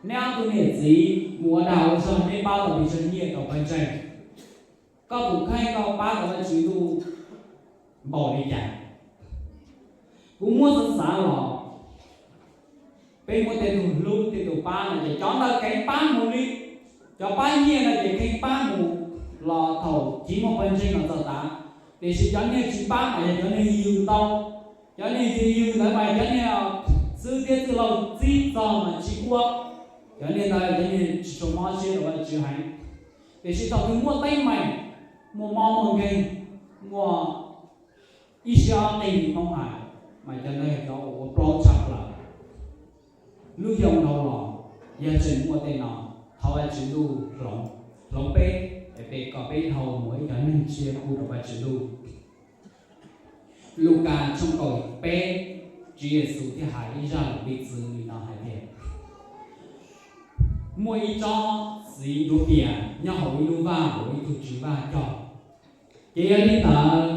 neb ob tug niam txiv mus ua dag ua zog neb pab tau pes tsawg nyiaj rau pawg ntseeg. Koj tus kheej koj pab tau Vajtswv ntuj npaum li cas? Kuv muab xav xav los, peb muab tej tug hlub tej tug pab no ces cov ntawd kheev pab mus li, cov pab nyiaj no ces kheev pab mus los thaum chiv muaj pawg ntseeg los txog tav, Tiam sis cov neeg tsis pab mas yog cov neeg yws ntau. Cov neeg yws yws ntawd mas cov neeg xib hwb thiab txwj laug txib txog mas tsis ua. Cov neeg ntawd cov neeg tsis tshua mob siab rau Vajtswv heev. Tiam sis thaum twg muaj teeb meem, muaj mob muaj nkeeg, muaj ib siab ob qig li Hmoob hais, mas cov ntawd yog cov uas ua plaub tshaj plaws. Lub xyoo dhau los yog tseem muaj tej no, thov Vajtswv Ntuj hloov peb, es peb kom peb dhau mus ib cov neeg tshiab pub rau Vajtswv Ntuj. Lukas tshooj kaum peb, Tswv Yexus thiaj hais ib zaj lus piv txwv li no hais tias, muaj ib tsob txiv ncuav pias nyob hauv ib lub vaj uas ib tug tswv vaj cog. Ces yog li ntawd,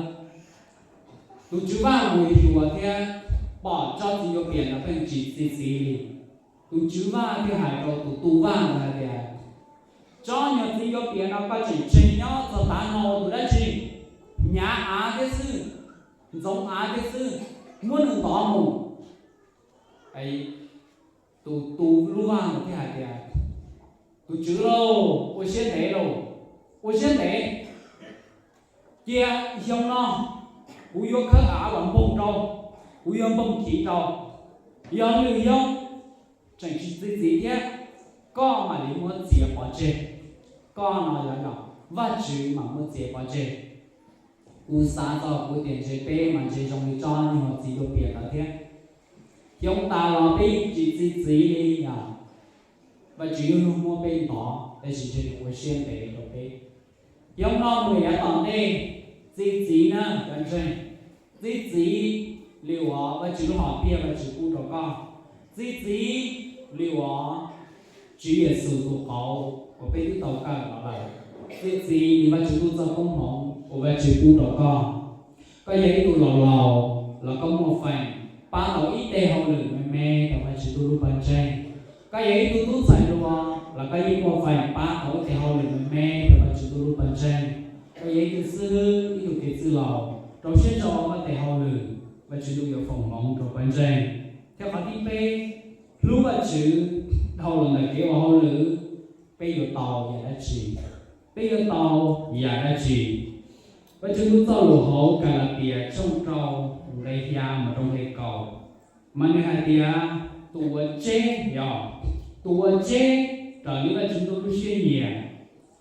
tus tswv vaj mus xyuas thiab pom tsob txiv ncuav pias no pheej tsis txi txiv li. Tus tswv vaj thiaj hais rau tus tu vaj ntawd hais tias, tsob nyuag txiv ncuav pias no koj tseem tseg nyob txog tav no ua tus dab tsi? Hnyav av thiab xwb, ntxoov av thiab xwb, muab nws ntov mus. Tus tu lub vaj ntawd thiaj hais tias, tus tswv lauj, ua siab ntev lauj, ua siab ntev. Cia xyoo no kuv yuav khawb av los npoog rau, kuv yuav npoog chiv rau. Yog lwm xyoo tseem tsis txi txiv thiab, koj mam li muab txiav pov tseg. Koj no yog Vajtswv mam muab txiav pov tseg. Kuv xav txog kuv tias ntshe peb mas ntshe zoo li tsob nyuag txiv ncuav pias ntawd thiab. Xyoo tas los peb tsis txi txiv li os. Vajtswv yuav luag muab peb ntov, tab sis ntshe nws ua siab ntev rau peb. Xyoo no mus yav tom ntej, txi txiv na cov ntseeg, txi txiv li uas Vajtswv lub hom phiaj Vajtswv pub rau koj, txi txiv li uas Tswv Yexus tus qauv uas peb twb tau kawm los lawm, txi txiv li Vajtswv Ntuj txoj koob hmoov uas Vajtswv pub rau koj. Koj yog ib tug laus laus los koj muaj feem pab tau ib teg hauj lwm me me rau Vajtswv Ntuj lub pawg ntseeg. Koj yog ib tug tub ntxhais hluas los koj yeej muaj feem pab tau ib teg hauj lwm me me rau Vajtswv Ntuj lub pawg ntseeg. Koj yog ib tug xib hwb, ib tug kev txwj laus, rau siab ntso ua koj teg hauj lwm, Vajtswv Ntuj yuav foom hmoov rau pawg ntseeg. Thiab qhov thib peb, hlub Vajtswv dhau los ntawm kev ua hauj lwm, peb yuav tau yam dab tsi? Peb yuav tau yam dab tsi? Vajtswv Ntuj txoj lus hauv Kalatias tshooj rau nqe xya mus rau nqe kaum, mas nws hais tias tus uas tseb, yog tus uas tseb raws li Vajtswv Ntuj lub siab nyiam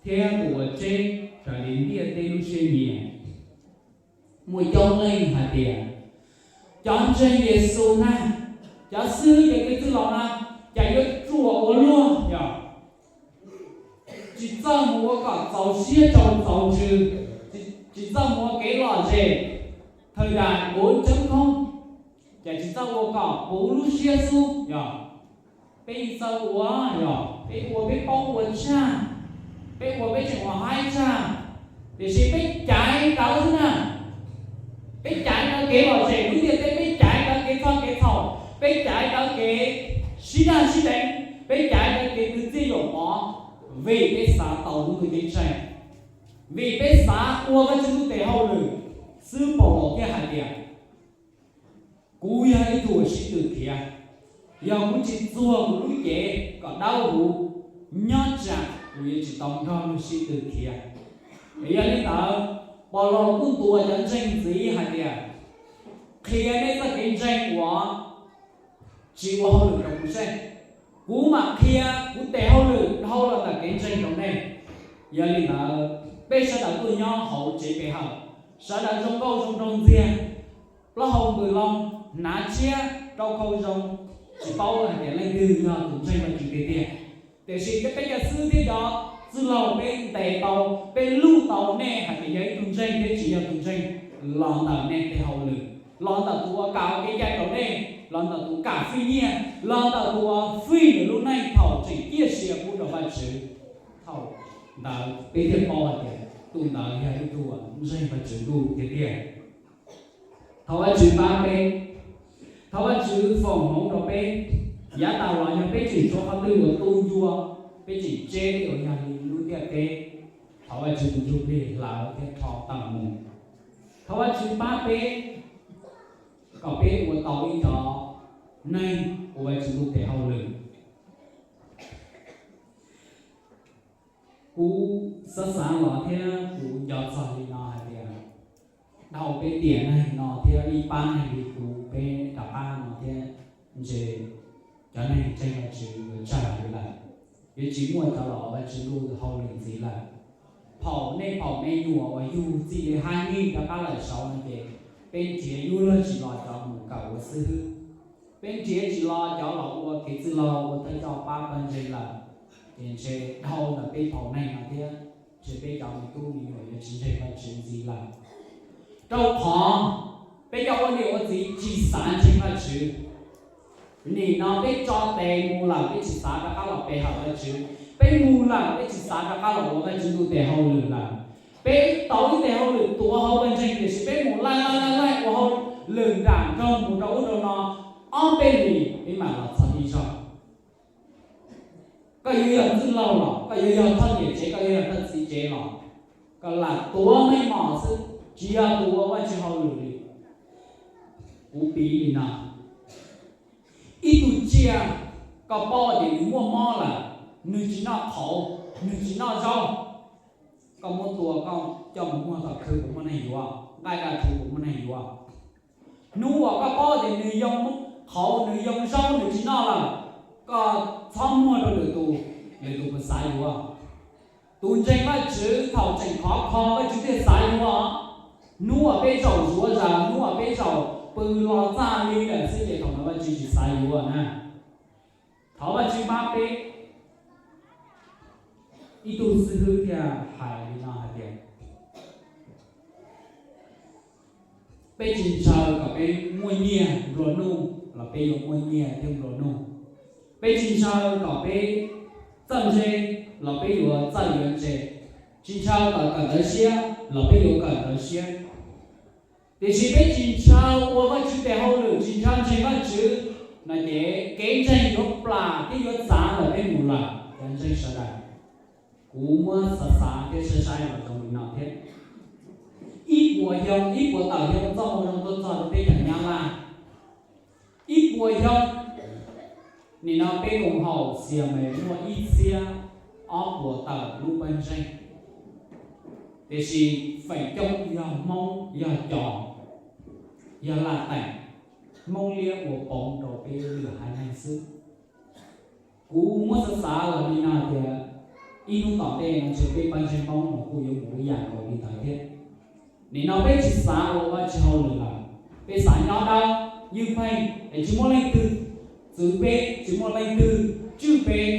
thiab tus uas tseb raws li ntiaj teb lub siab nyiam. Muaj coob leej hais tias cov ntseeg Yexus na, cov xib hwb, cov kev txwj laus na, cas yuav ruam ua luaj, yog tsis txawj mus ua kom txaus siab rau txaus ntsws, tsis txawj mus ua kev lom zem, thawj dam kuv tseeb khoob, cas tsis txawj ua kom puv lub siab xwb, yog peb txawj ua, yog peb ua peb paub ua tshaj, peb ua peb tseem ua haib tshaj, tiam sis peb caiv rawv xwb na. Peb caiv rawv kev lom zem lub ntiaj teb, peb caiv rawv kev txhoj kev txhaum, peb caiv rawv kev sib daj sib deev, peb caiv rawv kev kwv txhiaj yuam pov, vim peb xav tau lub ntuj ceeb tsheej, vim peb xav ua Vajtswv Ntuj tes hauj lwm. Xib hwb Paulus thiaj hais tias, kuv yog ib tug uas sib tw khiav, yog kuv tsis txuag kuv lub cev kom dawb huv, nyob tsam kuv yuav tsis tau nrog luag sib tw khiav. Yog li ntawd, Paulus kuj ntuas cov ntseeg ntxiv hais tias, qhia nej txoj kev ntseeg uas tsis ua hauj lwm rau kuv seb, kuv mam qhia kuv tes hauj lwm dhau los ntawm kev ntseeg rau nej. Yog li ntawd, peb sawv daws tuaj nyob hauv tsev pe hawm, sawv daws zoo nkauj zoo nraug ntxiag, plaub hau npws loo, hnav tshiab rau khau zoo, tsis paub hais tias leej twg yog tus ntseeg Vajtswv tiag tiag. Tiam sis peb cov xib hwb thiab cov txwj laug, peb ntes tau, peb luj tau nej hais tias yog ib tug ntseeg thiab tsis yog tus ntseeg los ntawm nej tej hauj lwm, los ntawm tus uas kam ua kev cai rau nej, los ntawm tus kam fij nyiaj, los ntawm tus uas fij nws lub neej thaum tseem ciaj sia pub rau Vajtswv. Thaum ntawd peb thiaj paub hais tias tus ntawd yog ib tug uas ntseeg Vajtswv ntuj tiag tiag. Thov Vajtswv pab peb, thov Vajtswv foom hmoov rau peb. Yav tas los yog peb tseem tshuav qhov twg uas tu ncua, peb tseem tseb tej uas yog li lub ntiaj teb, thov Vajtswv tus Ntsuj Plig hlawv thiab rho tawm mus. Thov Vajtswv pab peb kom peb ua tau ib cov neeg ua Vajtswv Ntuj tes hauj lwm. Kuv xav xav los thiab kuv nco txog li no hais tias, dhau peb tiam neeg no thiab ib pab neeg li kuv peb rov qab no thiab, ntshe cov neeg ntseeg Vajtswv yuav tsawg heev lawm, yuav tsis muaj cov los ua Vajtswv ntuj hauj lwm ntxiv lawm. Phaum nej phaum me nyuam uas yug txij li hab nyij rov qab lawm saud no ces peb nrhiav yuav luag tsis los cov mus kawm ua xib hwb. Peb nrhiav tsis los cov los ua kev txwj laug ua thawj coj pab pawg ntseeg lawm, ces ntshe dhau ntawm peb phaum neeg no thiab ntshe peb cov me tub me nyuam yuav tsis ntseeg Vajtswv ntxiv lawm. Rau qhov peb cov ua niam ua txiv tsis xav ntseeg Vajtswv. Nim no peb tso tes mus lawm peb tsis xav rov qab los pe hawm Vajtswv, peb mus lawm peb tsis xav rov qab los ua Vajtswv ntuj tes hauj lwm lawm. Peb tau ib tes hauj lwm tuav hauv pawg ntseeg tiam sis peb mus laij laij laij laij ua hauj lwm nram nroog mus rau ub rau no, ob peb hlis peb mam los txog ib zaug. Koj yuav yog txwj laug los koj yuav yog thawj niam tsev, koj yuav yog thawj txiv tsev los, koj lam tuav meej mom xwb, tsis yog tus ua Vajtswv hauj lwm li. Kuv piv li no, ib tug tsiaj, koj paub tias nws muaj mob lawm, nws tsis noj qhauv, nws tsis noj zaub, koj muab tua koj coj mus muag tom khw puas muaj neeg yuav? Nqaij daj rhuv puas muaj neeg yuav? Hnub uas koj paub tias nws yoo qhauv, nws yoo zaub, nws tsis noj lawm, koj txhob muag rau lwm tus, lwm tus puas xav yuav? Tus ntseeg Vajtswv thaum tseem khov kho Vajtswv thiaj xav yuav. Hnub uas peb zaum zuav zaws, hnub uas peb zaum pw los txaj li lawm xwb ces thaum ntawd Vajtswv tsis xav yuav na. Thov Vajtswv pab peb. Ib tug xib hwb thiaj hais li no hais tias, peb tsis ntshaw kom peb muaj nyiaj nplua nuj los peb yuav muaj nyiaj thiab nplua nuj. Peb tsis ntshaw kom peb txawj ntse los peb yuav txawj yuav ntse. Tsis ntshaw kom kawm ntawv siab los peb yuav kawm ntawv siab. Tiam sis peb tsis ntshaw ua Vajtswv tes hauj lwm, tsis ntshaw ntseeg Vajtswv no ces kev ntseeg yuav plam thiab yuav txav ntawm peb mus lawm cov ntseeg sawv daws. Kuv muab xav xav thiab saib saib los zoo li no thiab. Ib puas xyoo, ib puas tawm xyoo txoj moo zoo tuaj txog rau teb chaws Nyab Laj. Ib puas xyoo, nim no peb koom haum Xias Mes muaj ib txhiab ob puas tawm lub pawg ntseeg, tiam sis feem coob yog Hmoob, yog Cos, yog Laj Teem, Hmoob liab ua poov rau peb lwm haiv neeg xwb. Kuv muab xav xav los li no tias ib hnub tom ntej no ntshe peb pawg ntseeg Hmoob no kuj yuav mus ib yam nkaus li ntawd thiab. Nim no peb tsis xav ua Vajtswv hauj lwm lawm, peb xav nyob dawb ywj pheej es tsis muaj leej twg txwv peb, tsis muaj leej twg tswj peb.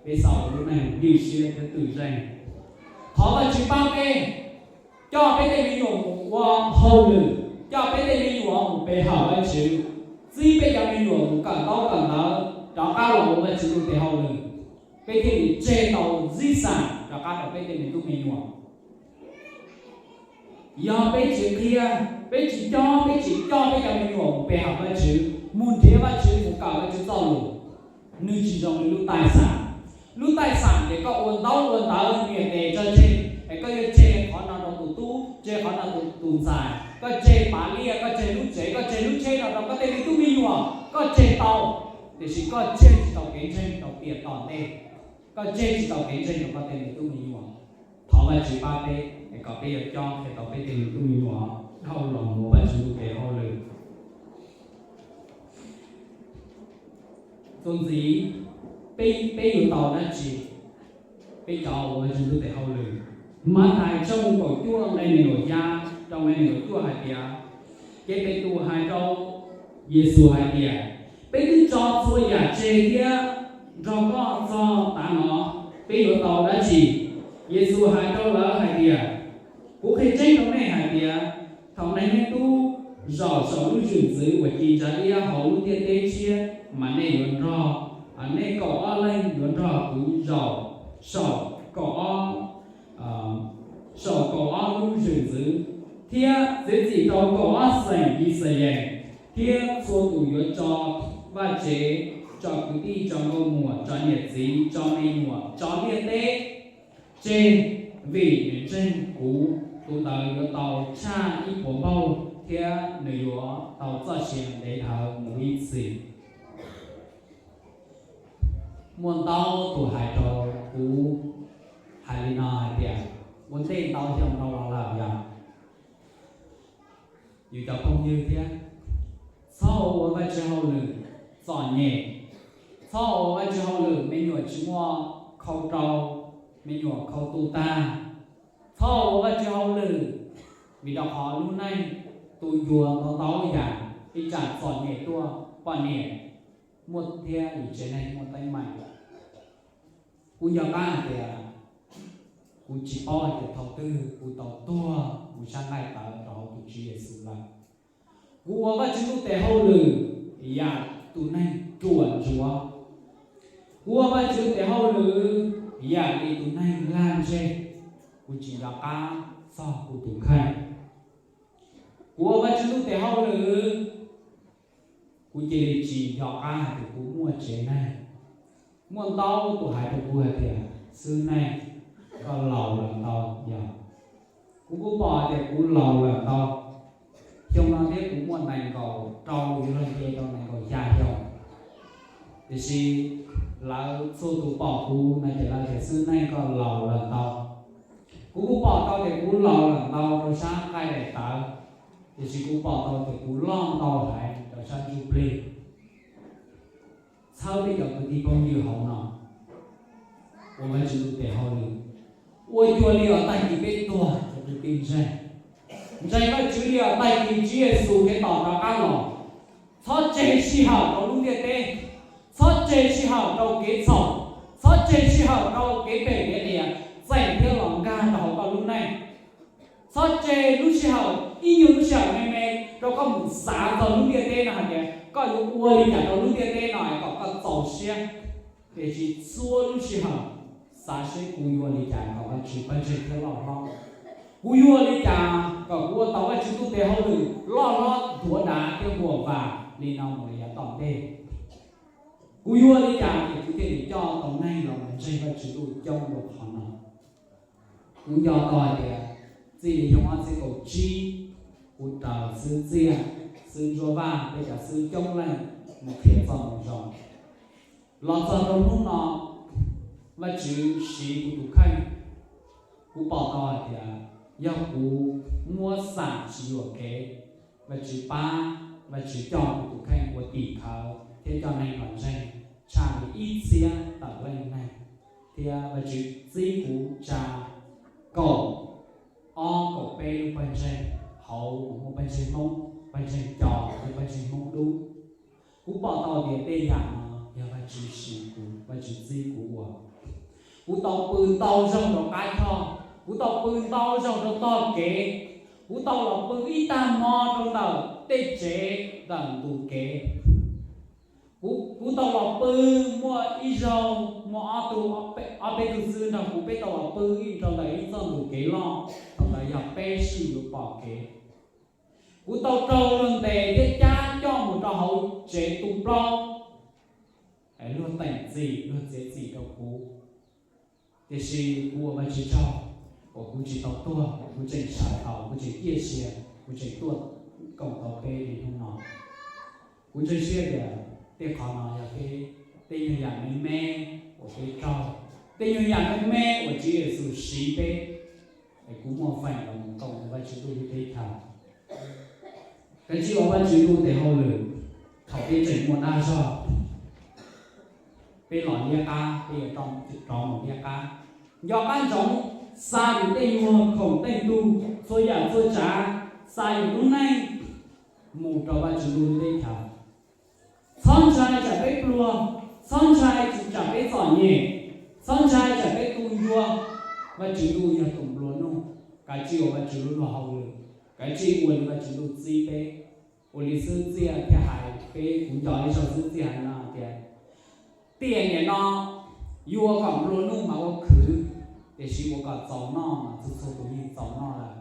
Peb xav ua lub neej ywj siab thiab twm zeej. Thov Vajtswv pab peb, coj peb tej me nyuam mus ua hauj lwm, coj peb tej me nyuam mus pe hawm Vajtswv, txib peb cov me nyuam mus kawm ntaub kawm ntawv rov qab los ua Vajtswv tus tes hauj lwm, peb thiaj li tseg tau zib xas rov qab rau peb tej me tub me nyuam. Yog peb tsis qhia, peb tsis cob, peb tsis coj peb cov me nyuam mus pe hawm Vajtswv, mus nrhiav Vajtswv, mus kawm Vajtswv txoj lus, nws tsis zoo li lub taij xam. Lub taij xam ces koj ua ntaub ua ntawv niam tes tsawg tseg es koj yuav tseg qhov no rau tus tub, tseg qhov no rau tus ntxhais, koj tseg pav liaj, koj tseg lub tsev, koj tseg lub tsheb no rau koj tej me tub me nyuam, koj tseg tau, tiam sis koj tseg tsis tau kev ntseeg rau tiam tom ntej, koj tseg tsis tau kev ntseeg rau koj tej me tub me nyuam. Thov Vajtswv pab peb es kom peb yuav cob qhia tau peb tej me tub me nyuam dhau los mus ua Vajtswv tus tes hauj lwm. Txuas ntxiv, peb, peb yuav tau dab tsi? Peb cov ua Vajtswv tus tes hauj lwm, Mathais tshooj kaum cuaj nqe nees nkaum xya rau nqe nees nkaum cuaj hais tias, ces Petus hais rau Yexus hais tias, peb twb tso txhua yam tseg thiab nrog koj txog tav no, peb yuav tau dab tsi? Yexus hais rau lawv hais tias, kuv qhia tseeb rau nej hais tias, thaum Neeg Leej Tub zaum saum lub zwm ntxwv uas ci ntsa iab hauv lub ntiaj teb tshiab, mas nej yuav nrog, nej kaum ob leeg yuav nrog kuv zaum saum kaum ob, saum kaum ob lub zwm ntxwv, thiab txiav txim rau kaum ob xeem Yixalayees, thiab txhua tus yuav tso vaj tsev, tso kwv tij, tso nkauj muam, tso niam txiv, tso me nyuam, tso ntiaj teb, tseg vim nws ntseeg kuv, tus ntawd yuav tau tshaj ib puas npaug thiab nws yuav tau txoj sia ntev dhawv mus ib txhis. Muaj ntau tus hais rau kuv hais li no hais tias, ua ntej ntau xyoo dhau los lawm yog Vim cov phooj ywg thiab, txhob ua Vajtswv hauj lwm txom nyem, txhob ua Vajtswv hauj lwm me nyuam tsis muaj khau rau, me nyuam khau tu tag. Txhob ua Vajtswv hauj lwm, vim rau qhov lub neej tu yuav ntau ntau yam, ib tsam txom nyem tuaj poj niam muaj thiab yim tsev neeg muaj teeb meem. Kuv nco qab hais tias, kuv tsis paub hais tias thaum twg kuv tau tuag kuv sab nqaij tawv rau hauv tus Tswv Yexus lawm. Kuv ua Vajtswv lub tes hauj lwm yam tus neeg ruam ntsuav. Kuv ua Vajtswv tes hauj lwm yam li tus neeg lag ntseg. Kuv tsis nco qab txog kuv tus kheej. Kuv ua Vajtswv lub tes hauj lwm, kuv cia li tsis nco qab hais tias kuv muaj tsev neeg. Muaj ntau tus hais rau kuv hais tias, xwb neej, koj laus lawm ntau yog. Kuv kuj pom hais tias kuv laus lawm ntau. Xyoo no thiab kuv muaj nees nkaum rau, yuav luag nce rau nees nkaum xya xyoo. Tiam sis lawv txhua tus pom kuv no ces lawv tias, xwb neej, koj laus lawm ntau. Kuv kuj pom tau tias kuv laus lawm ntau rau sab nqaij daim tawv, tiam sis kuv pom tau tias kuv loj ntau heev rau sab ntsuj plig. Txhawb peb cov kwv tij phooj ywg hauv no ua Vajtswv lub tes hauj lwm, ua cuag li os tag kis peb tuag cov kwv tij ntseeg. Ntseeg Vajtswv li os tag kis Tswv Yexus Khetos rov qab los. Txhob tseg sij hawm rau lub ntiaj teb, txhob tseg sij hawm rau kev txhaum, txhob tseg sij hawm rau kev phem kev qias, txeem thiab los nkag rau hauv koj lub neej. Txhob tseg lub sij hawm, ib nyuag lub sij hawm me me rau koj mus xav txog lub ntiaj teb no hais tias koj yuav ua li cas rau lub ntiaj teb no kom koj txaus siab. Tiam sis txhua lub sij hawm xav seb kuv yuav ua li cas kom Vajtswv pawg ntseeg thiab loj hlob, kuv yuav ua li cas kom kuv ua tau Vajtswv lub tes hauj lwm loj hlob nthuav dav thiab npuas vam li no mus li yav tom ntej. Kuv yuav ua li cas es kuv thiaj li coj tau neeg los ntseeg Vajtswv lub coob dua qhov no. Kuv nco tau hais tias txij li xyoo ob txhiab kaum tsib, kuv raws xib hwb Txiaj, xib hwb Ntsuab Vaj, peb cov xib hwb coob leej mus qhia txoj moo zoo. Los txog rau hnub no, Vajtswv siv kuv tus kheej. Kuv pom tau hais tias yog kuv muab xam tsis yuam kev, Vajtswv pab, Vajtswg coj kuv tus kheej ua tim khawv thiab coj neeg los ntseeg tshaj li ib txhiab tawm leej neeg, thiab Vajtswv txib kuv tsa kaum ob kaum peb lub pawg ntseeg hauv uas muaj pawg ntseeg Hmoob, pawg ntseeg Co thiab pawg ntseeg Hmoob Dub. Kuv pom tau tias tej yam no yog Vajtswv siv kuv, Vajtswv txib kuv ua. Kuv tau pw ntau zaug rau qab choj, kuv tau pw ntau zaug rau tog kev, kuv tau los pw ib tag hmo rau ntawm tej tsev ntawm ntus kev. Kuv, kuv tau los pw, muaj ib zaug muaj ob tug, ob peb tug xwb nrog kuv, peb tau los pw ib rau ntawm ib txoj ntus kev loj, thaum ntawd yog peb sij yuav pom kev. Kuv tau raug luag ntes thiab cab coj mus rau hauv tsev tu plaub, luag teem txim, luag txiav txim rau kuv. Tiam sis kuv ua Vajtswv tsaug uas kuv tsis tau tuag, kuv tseem sawv thaum, kuv tseem ciaj sia, kuv tseem tuaj koom tau peb li hnub no. Kuv ntseeg siab tias tej qhov no yog peb tej nyuag yam me me uas peb raug, tej nyuag yam me me uas Tswv Yexus siv peb, es kuv muaj feem los mus koom Vajtswv lub teb chaws. Kav tsij ua Vajtswv lub tes hauj lwm thaum peb tseem muaj dag zog. Peb los liab qab, peb yuav rov mus liab qab. Nco qab ntsoov, xa yus tej nyuag khoom tej tug, txhua yam txhua tsav, xa yus lub neej mus rau Vajtswv lub teb chaws. Txhob ntshai tsam peb pluag, txhob ntshai tsam peb txom nyem, txhob ntshai tsam peb tu ncua. Vajtswv lub yog tus nplua nuj. Kav tsij ua Vajtswv lub luag hauj lwm, kav tsij ua li Vajtswv lub txib peb. Ua li xib hwb Txiaj thiaj hais peb, kuv nco ib zaug xib hwb Txiaj hais no tias, tiam nim no yuav kom nplua nuj mas ua khwv, tiam sis ua kom txaus noj mas txhua txhua tus yeej txaus noj lawm.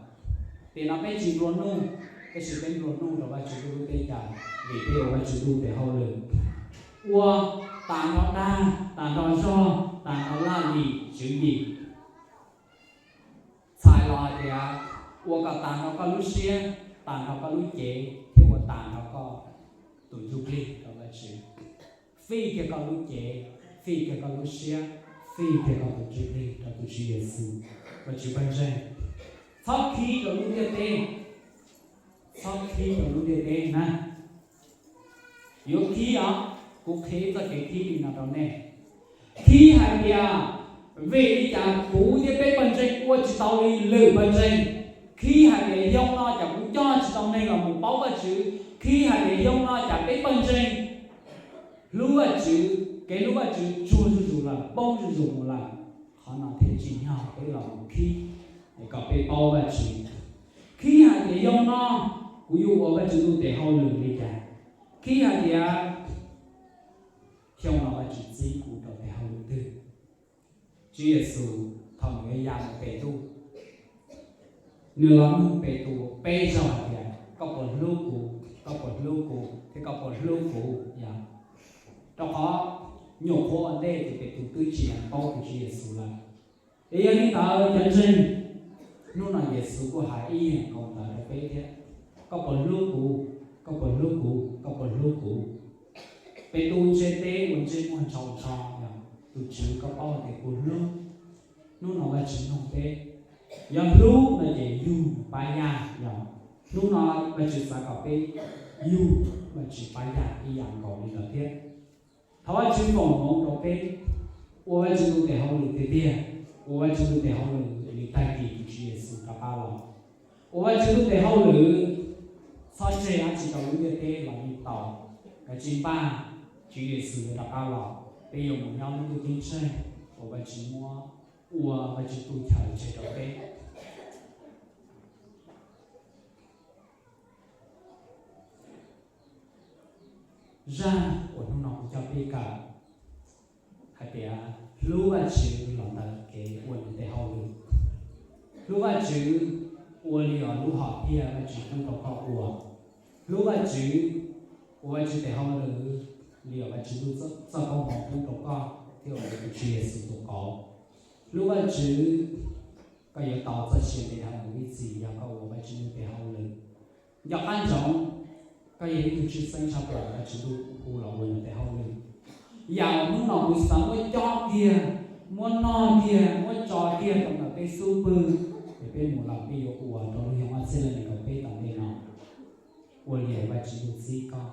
Tiam no peb tsis nplua nuj, tab sis peb nplua nuj rau Vajtswv lub teb chaws, vim peb ua Vajtswv lub tes hauj lwm, ua tas nrho dag, tas nrho zog, tas nrho laj lim tswv yim. Txhais los hais tias ua kom tas nrho koj lub siab, tas nrho koj lub cev, thiab ua tas nrho koj tus ntsuj plig rau Vajtswv. Fij kiag koj lub cev, fij kiag koj lub siab, fij kiag koj tus ntsuj plig rau tus Tswv Yexus, Vajtswv pawg ntseeg. Txhob khib rau lub ntiaj teb, txhob khib rau lub ntiaj teb na. Yuav khib os, kuv qhia txoj kev khib li no rau nej. Khib hais tias, vim li cas kuv thiab peb pawg ntseeg ua tsis tau li lwm pawg ntseeg? Khib hais tias, xyoo no cas kuv coj tsis tau neeg los mus paub Vajtswv? Khib hais tias, xyoo no cas peb pawg ntseeg hlub Vajtswv, kev hlub Vajtswv tsuag zuj zus lawm, poob zuj zus mus lawm? Qhov no thiaj tsim nyog peb los mus khib kom peb paub Vajtswv. Khib hais tias, xyoo no kuv yuav ua Vajtswv tus tes hauj lwm li cas? Khib hais tias, xyoo no Vajtswv txib kuv rau tes hauj lwm twg? Tswv Yexus thaum nws yuav ya mus Petus, nws los nug Petus peb zaug hais tias, koj puas hlub kuv, koj puas hlub kuv, thiab koj puas hlub kuv? Yog, rau qhov nyuam qhuav ua ntej ces Petus twb tsis paub tus Tswv Yexus lawm. Es yog li ntawd cov ntseeg, hnub no Yexus kuj hais ib yam nkaus ntawd rau peb thiab, koj puas hlub kuv, koj puas hlub kuv, koj puas hlub kuv? Petus ntshe teb ua ntsej muag ntshau ntsho, yog, tus Tswv, koj paub tias kuv hlub. Hnub no Vajtswv nug peb, yog hlub no ces yug pab yaj, yog, hnub no Vajtswv xav kom peb yug Vajtswv pab yaj ib yam nkaus li ntawd thiab. Thov Vajtswv foom hmoov rau peb ua Vajtswv tus tes hauj lwm tiag tiag, ua Vajtswv tus tes hauj lwm li tag kis tus Tswv Yexus rov qab los, ua Vajtswv tus tes hauj lwm, txhob tseg dab tsi rau lub ntiaj teb los yeej tau. Kav tsij npaj, Tswv Yexus yuav rov qab los, peb yuav mus nyob lub ntuj ceeb tsheej uas Vajtswv muab ua Vajtswv tus chaw tseg rau peb. Zaj uas hnub no kuv coj peb kawm hais tias hlub Vajtswv los ntawm kev ua nws tes hauj lwm. Hlub Vajtswv ua li os lub hom phiaj Vajtswv pub rau koj ua. Hlub Vajtswv ua Vajtswv tes hauj lwm li os Vajtswv txoj koob hmoov pub rau koj thiab ua tus Tswv Yexus tus qauv. Hlub Vajtswv, koj yuav tau txoj sia ntev dhawv mus ib txhis yog koj ua Vajtswv tes hauj lwm. Nco qab ntsoov, koj yog ib tug tshwj xeeb tshaj plaws Vajtswv hu los ua nws tes hauj lwm. Yam uas hnub no kuv xav muab cob kiag, muab noj kiag, muab tso kiag rau ntawm peb xub pwg, es peb mus los peb yuav ua rau lub xyoo ob txhiab nees nkaum peb tom ntej no, ua li Vajtswv txib koj.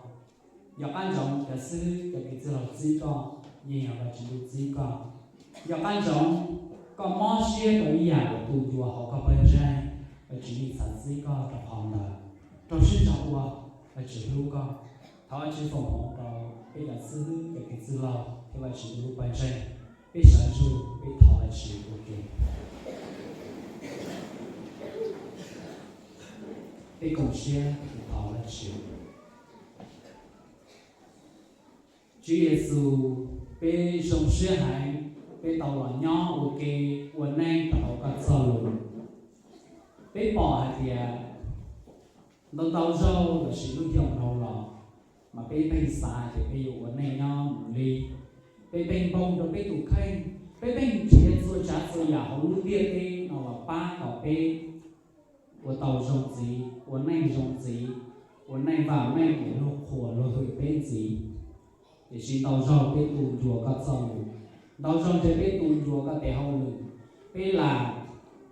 Nco qab ntsoov, cov xib hwb cov kev txwj laug txib koj, yeej yog Vajtswv txib koj. Nco qab ntsoov, koj mob siab rau ib yam uas tus ncua hauv koj pawg ntseeg, Vajtswv yeej xav txib koj rau qhov ntawd. Rau siab ntso ua, Vajtswv hlub koj. Thov Vajtswv foom hmoov rau peb cov xib hwb cov kev txwj laug thiab Vajtswv lub pawg ntseeg. Peb sawv ntsug peb thov Vajtswv ua ke. Peb koom siab thov Vajtswv. Tswv Yexus, peb zoo siab heev peb tau los nyob ua ke ua neej rau hauv koj txoj lus. Peb pom hais tias ntau ntau zaug lossis lub xyoo dhau los mas peb pheej xav tias peb yuav ua neej nyob mus li. Peb pheej npog rau peb tus kheej, peb pheej nrhiav txhua tsav txhua yam hauv lub ntiaj teb no los pab kom peb ua tau zoo ntxiv, ua neej zoo ntxiv, ua neej vam meej es luag qhuas luag hwm peb ntxiv. Tiam sis ntau zaug peb tu ncua koj txoj lus, ntau zaug ntshe peb tu ncua koj tes hauj lwm, peb lam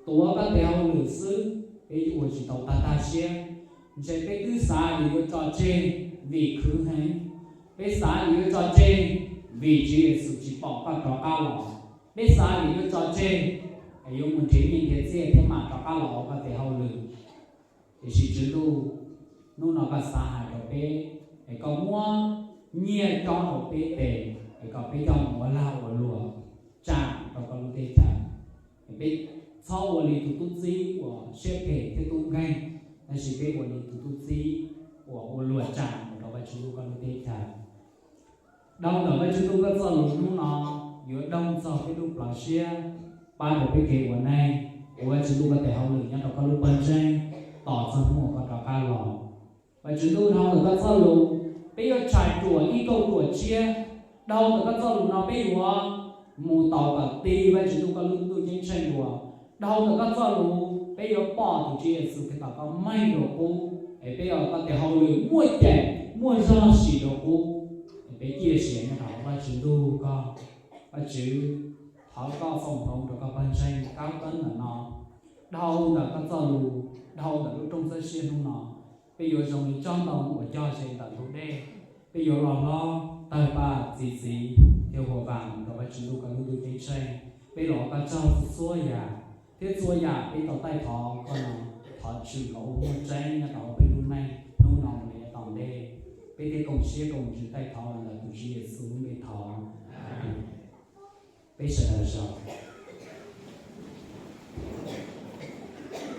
tuav koj tes hauj lwm xwb, peb ua tsis tau tag tag siab. Ntshe peb twb xav tias yuav tso tseg vim khwv heev, peb xav tias yuav tso tseg vim Tswv Yexus tsis pom koj rov qab los, peb xav tias yuav tso tseg, yuav mus nrhiav nyiaj nrhiav txiaj thiab mam rov qab los ua koj tes hauj lwm. Tiam sis Tswv Ntuj, hnub no koj xav hais rau peb, es koj muab nyiaj cob rau peb tes, es kom peb coj mus ua lag ua luam tsa rau koj lub teb chaws. Es peb txhob ua li tus tub txib uas siab phem thiab tub nkeeg, tab sis peb ua li tus tub txib uas ua luam tsa mus rau Vajtswv koj lub teb chaws. Dhau ntawm Vajtswv Ntuj koj txoj lus hnub no yuav doog txog peb lub plawv siab, pab rau peb kev ua neej, ua Vajtswv Ntuj koj tes hauj lwm nyob rau koj lub pawg ntseeg tos txog hnub uas koj rov qab los. Vajtswv Ntuj, dhau ntawm koj txoj lus, peb yuav tshais ruam ib kauj ruam tshiab. Dhau ntawm koj txoj lus no peb yuav mus tau kom ti Vajtswv Ntuj koj lub ntuj ceeb tsheej dua. Dhau ntawm koj txoj lus peb yuav pom tus Tswv Yexus Khetos koj meej dua qub, es peb ua koj tes hauj lwm muaj ceem muaj zog sim dua qub, es peb ciaj sia nyob rau Vajtswv Ntuj koj. Vajtswv, thov koj foom hmoov rau koj pawg ntseeg kab teeb ntawm no, dhau ntawm koj txoj lus, dhau ntawm lub rooj txoj sia hnub no, Peb yuav zoo li tsob ntoo uas cog ze ntawm ntug dej. Peb yuav loj hlob tawg paj txi txiv thiab huam vam rau Vajtswv lub koj lub ntuj ceeb tsheej. Peb los ua koj tsaug txhua txhua yam, thiab txhua yam peb tau taij thov koj no, thov tshwm los ua muaj tseeb nyob rau hauv peb lub neej hnub no mus rau yav tom ntej. Peb thiaj koom siab koom ntsws taij thov los ntawm tus Tswv Yexus lub npe thov. Peb sawv daws zov.